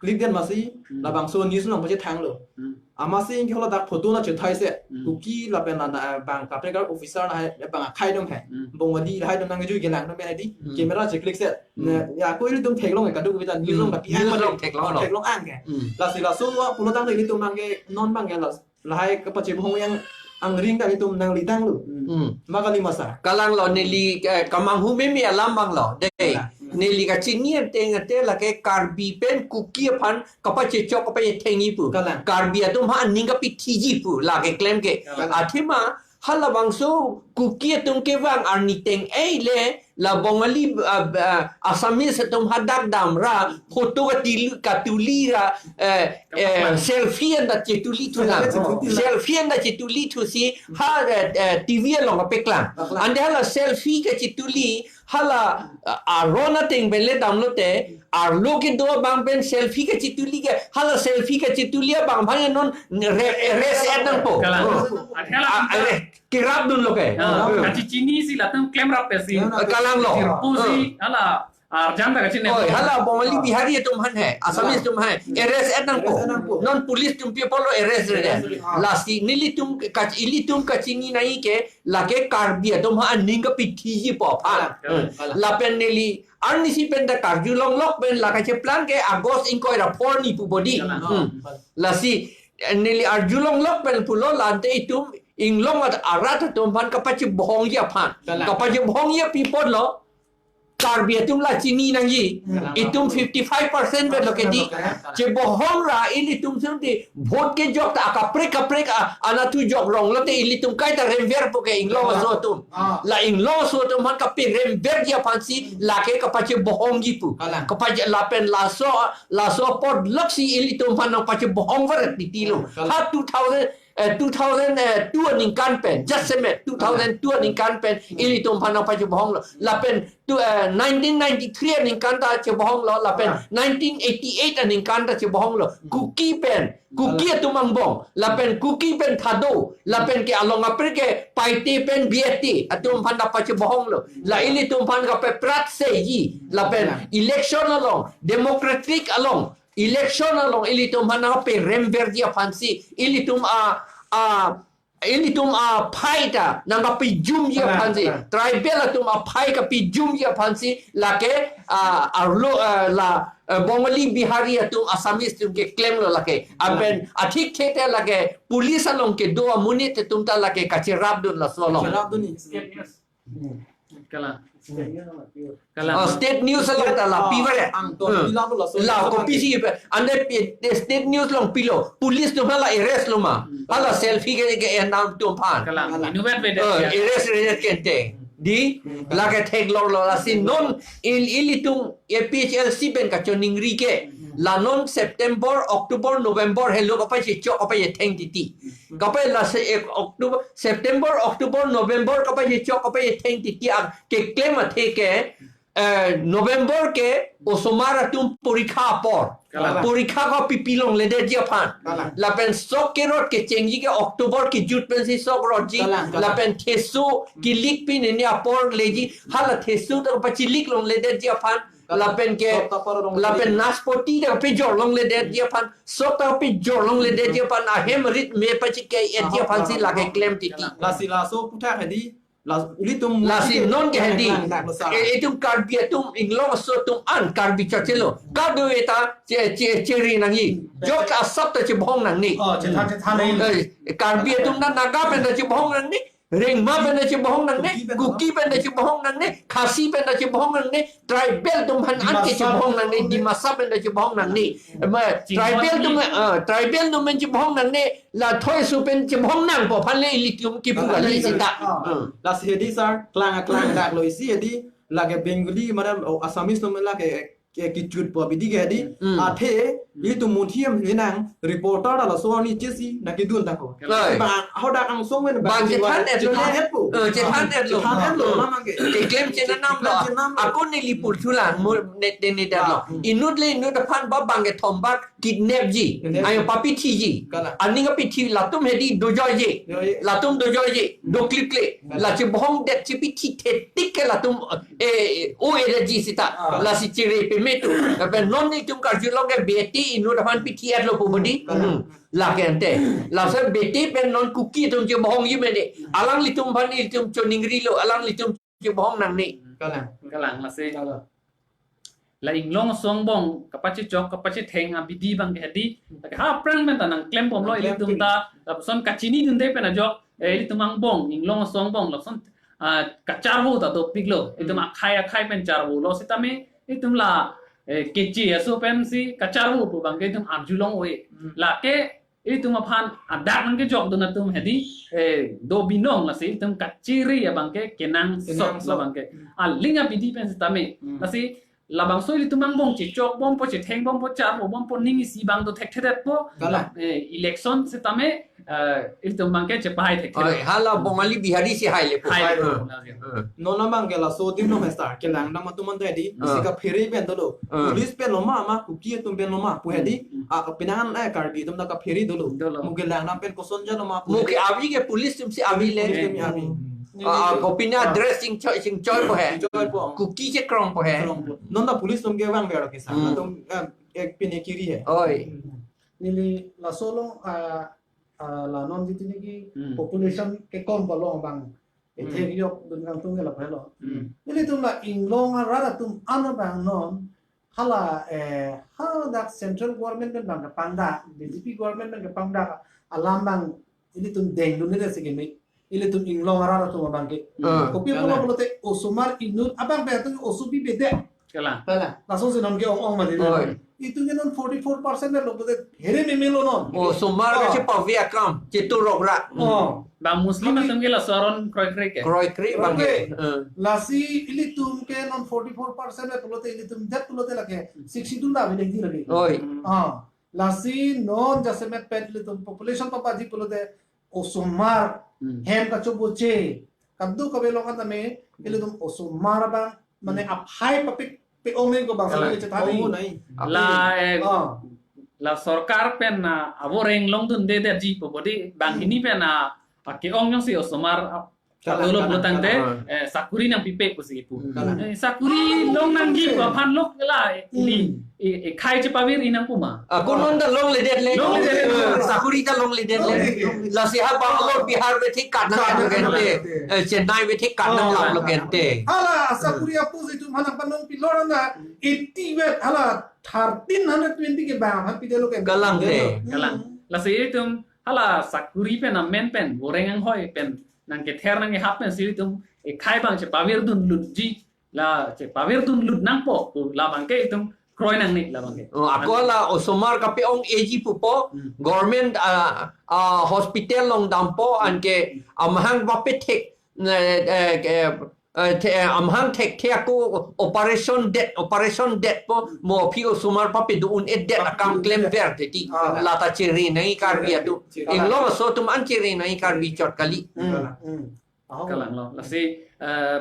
click den amatsi, Hmm. labangso news along pachethanglo. Hmm. Amatsi anke hala dak photo na chethai se. Hmm. Kuki lapen la, eh, bang kaprek officer na hai, eh, bang akhei dong he. Hmm. Bongali lahai dong nangkejui kelang dong pen hedi. Hmm. Camera che-click se. Hmm. Ne, ya ko ilitum theklong ke kadokave ta news Hmm. along tapi News ang along theklonglo. Theklong ang ke. Hmm. Lasi laso apulotangte ilitum abang ke non abang ke la lahai kapachebohong yang angring ta ilitum nanglidanglo. Hmm. Ma kali ma sar. Kalanglo neli, eh, kamanghu meme alam abanglo. Dei, Kalang. Neli kachini ateng ate lake Karbi pen Kuki aphan kapachechok kapachethengji pu. Kalang. Karbi atum aphan aning kapithiji pu. Lake klem ke. Kalang. Athema halabangso Kuki atum kevang arni teng-ei le la Bongali, ah, ah, Assamese atum hadak damra photo katili, katuli ra, eh, eh, Kapaklang. Selfie anta chetuli thu na. Selfie chetuli. Selfie anta chetuli thusi ha, eh, eh, T V along kapaklang. Paklang. Ante hala selfie kachetuli hala, ah, aron ateng pen le damlote arlo kedo abang pen selfie kachetuli ke hala selfie kachetuli abang aphan non re-, arrest et nangpo. Kalang. Oh. Ante hala Ah, arrest. Kerapdunlo ke. Ah, Hmm. kachechinisi latum klemrap pensi. Kalanglo. Sirpusi, Hmm. hala, arjan ta kachini. Oi, hala Bongali Bihari atum aphan he, Assamese atum aphan he. Arrest et nangpo. Arrest et nangpo. Non police atum pi apotlo arrest re. Arrest re. Lasi nelitum kach-, ilitum kachini nangji ke lake Karbi atum aphan aning kapithiji pu aphan. Kalang, kalang. Lapen neli arnisi pen ta karjulonglok pen la kacheplang ke August ingkoi ra pho arni pu bodi. Kalang. Hmm. Lasi, eh, neli arjulonglok pen pulo la ante itum inglong at arat atum aphan kapachebohongji aphan. Kalang. Kapachebohongji pi apotlo, Karbi atum la chini nangji. Kalang. Itum fifty-five percent vetlo ke di. Kalang. Chebohong ra ilitum sung di vote kejok ta akaprek kaprek a, anatthu jok ronglote ilitum kaita remverpo ke inglong aso atum. Ah. La inglong aso atum aphan kaperemverji aphansi lake kapachebohongji pu. Kalang. Kapache lapen laso, laso apotloksi ilitum aphan nangpachebohong varet titilo. Kalang. Ha two thousand, eh, two thousand, eh, two aningkan pen, just a minute, two thousand two aningkan pen ilitum aphan nangpachebohonglo. Lapen tu, eh, nineteen ninety-three aningkan ta chebohonglo, lapen Ah. nineteen eighty-eight aningkan ta chebohonglo. Hmm. Kuki pen, Kuki Alang. atum angbong, lapen Kuki pen Thado, lapen ke along apre ke Paite pen B T atum aphan ta pachebohonglo. La ilitum aphan kapepratseji, lapen Alang. election along, democratic along, election along ilitum aphan ta peremverji aphansi, ilitum a, a, ilitum aphai ta nangkapijumji Kalang, aphansi, kalang. Tribal atum aphai kapijumji aphansi, lake, ah, arlo, ah, la, ah, Bongali Bihari atum Assamese atum keklemlo lake. Kalang. Lapen athik thete lake police along kedo amonit atum ta lake kachirapdun laso along. Kachirapdun ni. State news. Kalang. Kalang. Oh, state news along ta la piver ya. Ang to, Hmm. pila pula, so, La so, kopisi pe. Ante pi-, state news along pilo. Police atum hala arrest lo ma. Hmm. Hala selfie ke, ke enam atum aphan. Kalang. Kalang. Inutvet vedet Eh, ya. Arrest, arrest kente. Dei, Hmm. lake theklonglo lasi non il-, ilitum A P H L C pen kachoningri ke. Hmm. La non September, October, November helo kapachechok kapachetheng titi. Hmm. Kapai lasi ek October, September, October, November kapachechok kapachetheng titi a keklem athe ke, eh, November ke osomar atum porikha apor. Kalang. Porikha ko pipi longledetji aphan. Kalang. Lapen sok kerot kechengji ke October kejut pensi sok rotji. Kalang, kalang. Lapen theso kilik pin ini apor leji. Hala theso ta pachilik longledetji aphan. Kalang. Lapen ke, Sok ta apor longle. Lapen naspoti ta pejor longledetji aphan. Sok ta pejor longledetji aphan. Ahem rit me pachike etji aphan si lake klem titi. Kalang. Lasi laso aputhak hedi. Las, ilitum Lasi multi non ke hedi. Kalang, kalang, sir. Eh, itum Karbi atum Inglong aso atum an Karbi chachelo. Kado eta che, che, cheri nangji. Jok asap ta chebohong nangne. Oh, chethan, chethan nangji. Eh, Karbi atum na Naga pen ta chebohong nangne. Rengma pen ta chebohong nangne. Kuki pen ta Kuki pen ta chebohong nangne. Khasi pen ta chebohong nangne. Tribal atum aphan an ke Dimasa. Chebohong nangne. Dimasa pen ta chebohong nangne. Ma, Chingkot tribal ni. Atum, ah, tribal atum pen chebohong nangne. La thoi su pen chebohong nangpo aphan le ilitum kipu kali sita. Ah. Hmm. Lasi hedi sir, klang, klang dak lo isi hedi, lake Bengali, madam, oh, Assamese atum lake, ke, kejutpo abidi ke hedi, Hmm. athe, Hmm. ilitum munthi hem hinang, reporter laso arni chesi, nangkedun tako. Kalang. Ba, ahodak angsong pen ba, Bang chethan etlo le. Chethan etpo. Eh, chethan etlo. Chethan etlo, Ah. mama ke. Keklem chenam lo. Keklem chenam lo. Ako neli purchulan, mo, ne, ne, ne, dan lo. Ah. Inut le inut aphan ba bang kethom ba kidnap ji, Kidnap ji. Ayo papithiji. Kalang. Aning apithi latum hedi dojoiji. Dojoiji. Latum dojoiji. Doklikle. Kalang. La chebohong det chipithi thetik ke latum, eh, o edaji sita. Ah. Lasi chere peme tu. Lapen non itum karjulong ke bete inut aphan pithi etlo pu bodi. Kalang. Hmm. Lake ante. Lasi bete pen non Kuki atum chebohongji mene. Alanglitum aphan itum choningrilo. Alanglitum chebohong nangne. Kalang. Kalang, lasi. Kalang. La Inglong aso angbong, kapachechok, kapachetheng abidi bang ke hedi. Lake ha aphrang pen ta nangklembomlo Nangklem ilitum pin. Ta, lapuson kachinidunde pen ajok, eh, ilitum angbong, Inglong aso angbong, lapuson, ah, kacharvo ta dopiklo. Itum Hmm. akhai akhai pen charvolo sitame, itum la, eh, keche aso pensi kacharvo pu bang ke itum arjulong oi. Hmm. Lake, itum aphan adak nangkejokdun atum hedi, eh, do binong lasi itum kachiri abang ke kenangsot Kenangsot. Labang ke. Hmm. Aling abidi pen sitame. Hmm. Lasi labangso ilitum angbong chechokbompo, chethengbompo, charvobompo, ning isi bang do thekthedetpo. Kalang. Eh, election sitame, eh, ilitum abang ke chepahai thekthedet. Oi, hala Bongali Bihari si haile po. Haile po. Hmm. Hmm. Non abang ke laso adim lo master, kelang dam atum ante hedi, Hmm. si kaphere pen dolo. Hmm. Police pen lo ma, ma Kuki atum pen lo ma, pu hedi, Hmm. ah, penang eh Karbi atum ta kaphere dolo. Dolo. Mo kelang dam pen koson jalo ma, pu Mo ke hedi. Avi ke police atum si avi le. Police atum si avi. Ah, ah, kopine Ah. dress chingchoi, chingchoi po he. Chingchoi po. Kuki chekrong po he. Krong po. Non ta police atum ke vangver ke sa. Hmm. Atum, eh, ek pine kiri he. Oi. Neli laso along, ah, ah, la non jiti niki Hmm. population kekom palong abang. Hmm. Ethe yok dun kangtung ke lapu helo. Hmm. Ilitum la Inglong arat atum an abang non hala, eh, hadak central government pen bang kepangdak, B J P government pen kepangdak alam bang ilitum dengdunde si keme. Ilitum Inglong arat atum abang ke. Hmm. Kopi Kalang. Pulo pulote osomar inut abang pen atum osopi bede. Kalang. Kalang. Laso si non ke ong-ong mati. Oi. Itum ke non forty-four percent lo pulote here memelo non. Osomar Oh. ke chepave akam, cheturokra. Oh. Bang Muslim Kami atum ke laso aron kroikre ke. Kroikre bang ke. Kroikre. Eh. Lasi ilitum ke non forty-four percent lo pulote ilitum det pulote lake sixty-two ta bidengji lake. Oi. Hmm. Ah. Lasi non jasemet pen ilitum population papaji pulote osomar Hmm. hem kachoboche. Kadokave along an tame ilitum osomar abang mane Hmm. aphai papik pe-ong nangji ko bangsa Kalang. Neli chethan Oh, nangji. Nai. La, eh, Ah. la sorkar pen na avo reng longdundedetji po bodi bang Hmm. hini pen na ake-ong jongsi osomar ap-, Kalang, dolo kalang, pulotangte, kalang. Eh, sakuri nangpipe pusi kipu. Hmm. Kalang. Eh, sakuri longnangji pu aphan lok la, Hmm. ili, eh, eh, khei chepavir inang puma. Ah, konon ta longledet le. Longledet le. Eh, sakuri ta longledet le. Longledet. Lasi ha Bangalore, Bihar ave thik kat nang Kat lo nang gente. Lo gente. Eh, Chennai ave thik kat nang Oh. Lo gente. Hala, sakuri apu si itum hanang panong pilor na, eighty vet, hala, thirteen hundred twenty ke bang, ha pidelo gente. Kalang te. Hmm. Kalang. Lasi itum, hala, sakuri pen amen pen, goreng anghoi pen, nangkether nangkehap pen si itum, eh, khei abang chepavirdun lutji, la chepavirdun lut nangpo, pu labangke itum kroi nangne labangke. Oh, ako la osomar kape-ong-eji pupo, Hmm. government, ah, ah, hospital along dampo, anke amahang vapethek, eh, eh, eh, eh, the-, eh, amahang thekthe ako operation det, operation detpo, mo aphi osomar papedo un-edet akam klemver te ti, Ah. lata chere nangji Karbi atum. Chere. Inglong aso atum an chere nangji Karbi chot kali. Hmm, hmm. Ahok. Kalang lo. Lasi, eh,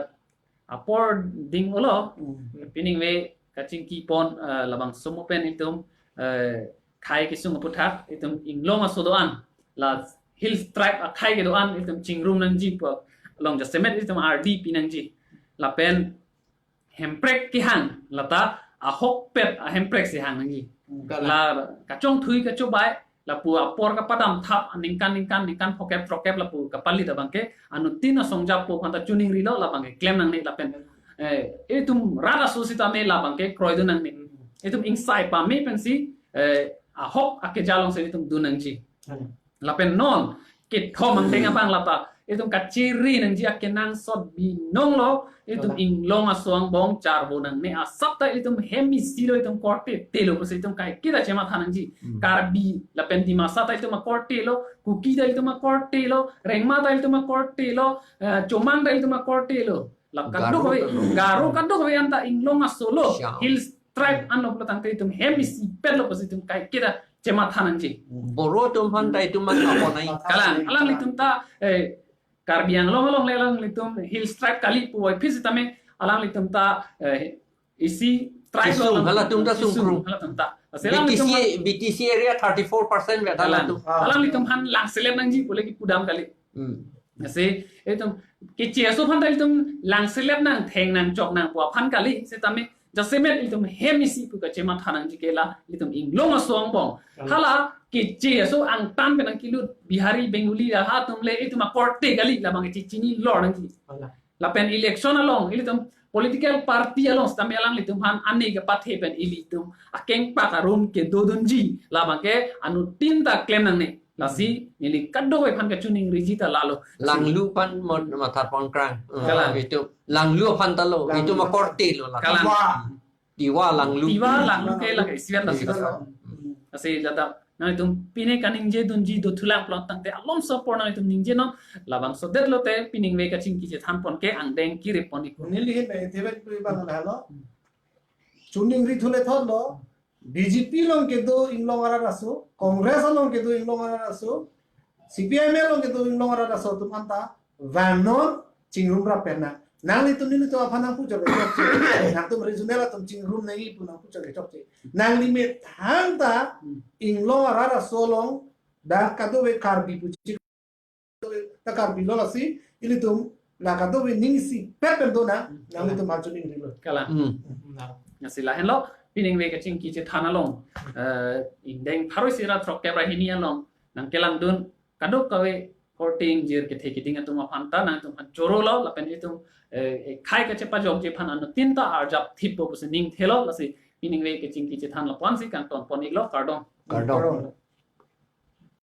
apor ding-olo, Hmm. piningve kachingki pon, eh, labangso mo pen itum, eh, khei kesung aputhak, itum inglong aso do-an, la Hills Tribe akhei kedo-an, itum chingrum nangji pu along jasemet itum ardi pi nangji. Lapen hemprek kehang, lata ahokpet ahemprek si hang nangji. Hmm. Kalang. La kachongthui kachobai, lapu apor kapadam thap, ningkan, ningkan, ningkan phokep, throkep lapu kapalit abangke, anuttin asong japo aphanta chuningrilo labangke klem nangne lapen. Eh, itum rat aso sitame labangke kroidun nangne. Itum ingsai pame pensi, eh, ahok akeja alongsi itum dun nangji. Hmm. Lapen non, kethom angdeng abang lata, itum kachere nangji akenangsot binong lo, itum Kalang. Inglong aso angbong charvo nangne asap ta itum hem isi lo itum korte telo pusi itum kaiketa chematha nangji. Hmm. Karbi lapen Dimasa ta itum akorte lo, Kuki ta itum akorte lo, Rengma ta itum akorte lo, eh, Chomang ta itum akorte lo. La Garo kadokave, kadokave. Garo kadokave anta inglong aso lo. Siang. Hills Tribe anlo pulotangte itum hem isipet lo pusi itum kaiketa chematha nangji. Boro atum aphan ta itum matha pon nangji. Kalang, alanglitum ta, eh, Karbi Anglong along le alanglitum Hills Tribe kali puvoiphit sitame alanglitum ta, eh, isi tribe lo. Isung, alang halatum ta isung, sungkrung. Halatum ta. Lasi alanglitum B T C, aphan B T C area thirty-four percent vet Kalang. Halatum. Ah. Alanglitum aphan langselet nangji pule kipudam kali. Hmm. Lasi, itum, keche aso aphan ta itum langselet nang, theng nang, chok nang pu aphan kali, sitame, jasemet itum hem isi pu kachematha nangji ke la, itum inglong aso angbong. Kalang. Hala, keche aso angtan pen nangkilut, Bihari, Bengali, la ha atum le, itum akorte kali, labang kechechinilor nangji. Kalang. Lapen election along, ilitum political party along, sitame alanglitum aphan ane kepathe pen ilitum akengpak arum kedodunji, labangke anuttin ta klem nangne. Lasi, neli kadokave aphan kachuningriji ta lalo. Langlu aphan mon matha pon krang. Kalang. Itum, langlu aphan ta lo, Langlu. Itum akorte lo la. Kalang. Wah. Tiwa langlu. Tiwa langlu ke lake isian lasi. Isian lo. Lasi jata, nanglitum pine kaningje dunji dothulang pulotangte alomso apor nanglitum ningje non, labangso det lote piningve kachingki chethan pon ke angdeng kiri pon ikun. Neli hin, eh, tebet pui bang halo. Chuningri thule thot lo. B J P along kedo inglong arat aso, Congress along kedo inglong arat aso, C P I M along kedo inglong arat aso atum anta vangnon chingrum rap pen nang. Nanglitum nelitum aphan nangpu chok chokche. Nangtum regional atum chingrum nangji pu nangpu chok chokche. Nanglimit hang ta inglong arat aso along dak kadokave Karbi puchi ta Karbi lo lasi ilitum la kadokave ning isipet pen do nang, nanglitum aphan chuningrilo. Kalang. Hmm. Lasi lahenlo, piningve kachingki chethan along, eh, ingdeng pharo isi ra throkep ra hini along nangkelangdun kadokave korte ingjir kethe keding atum aphan ta nangtum aphan chorolo lapen itum, eh, eh, khei kachepajokji aphan anuttin ta arjap thippo pusi ning thelo, lasi piningve kachingki chethan lapu-ansi kangton pon iklo, kardom. Kardom. Kardom.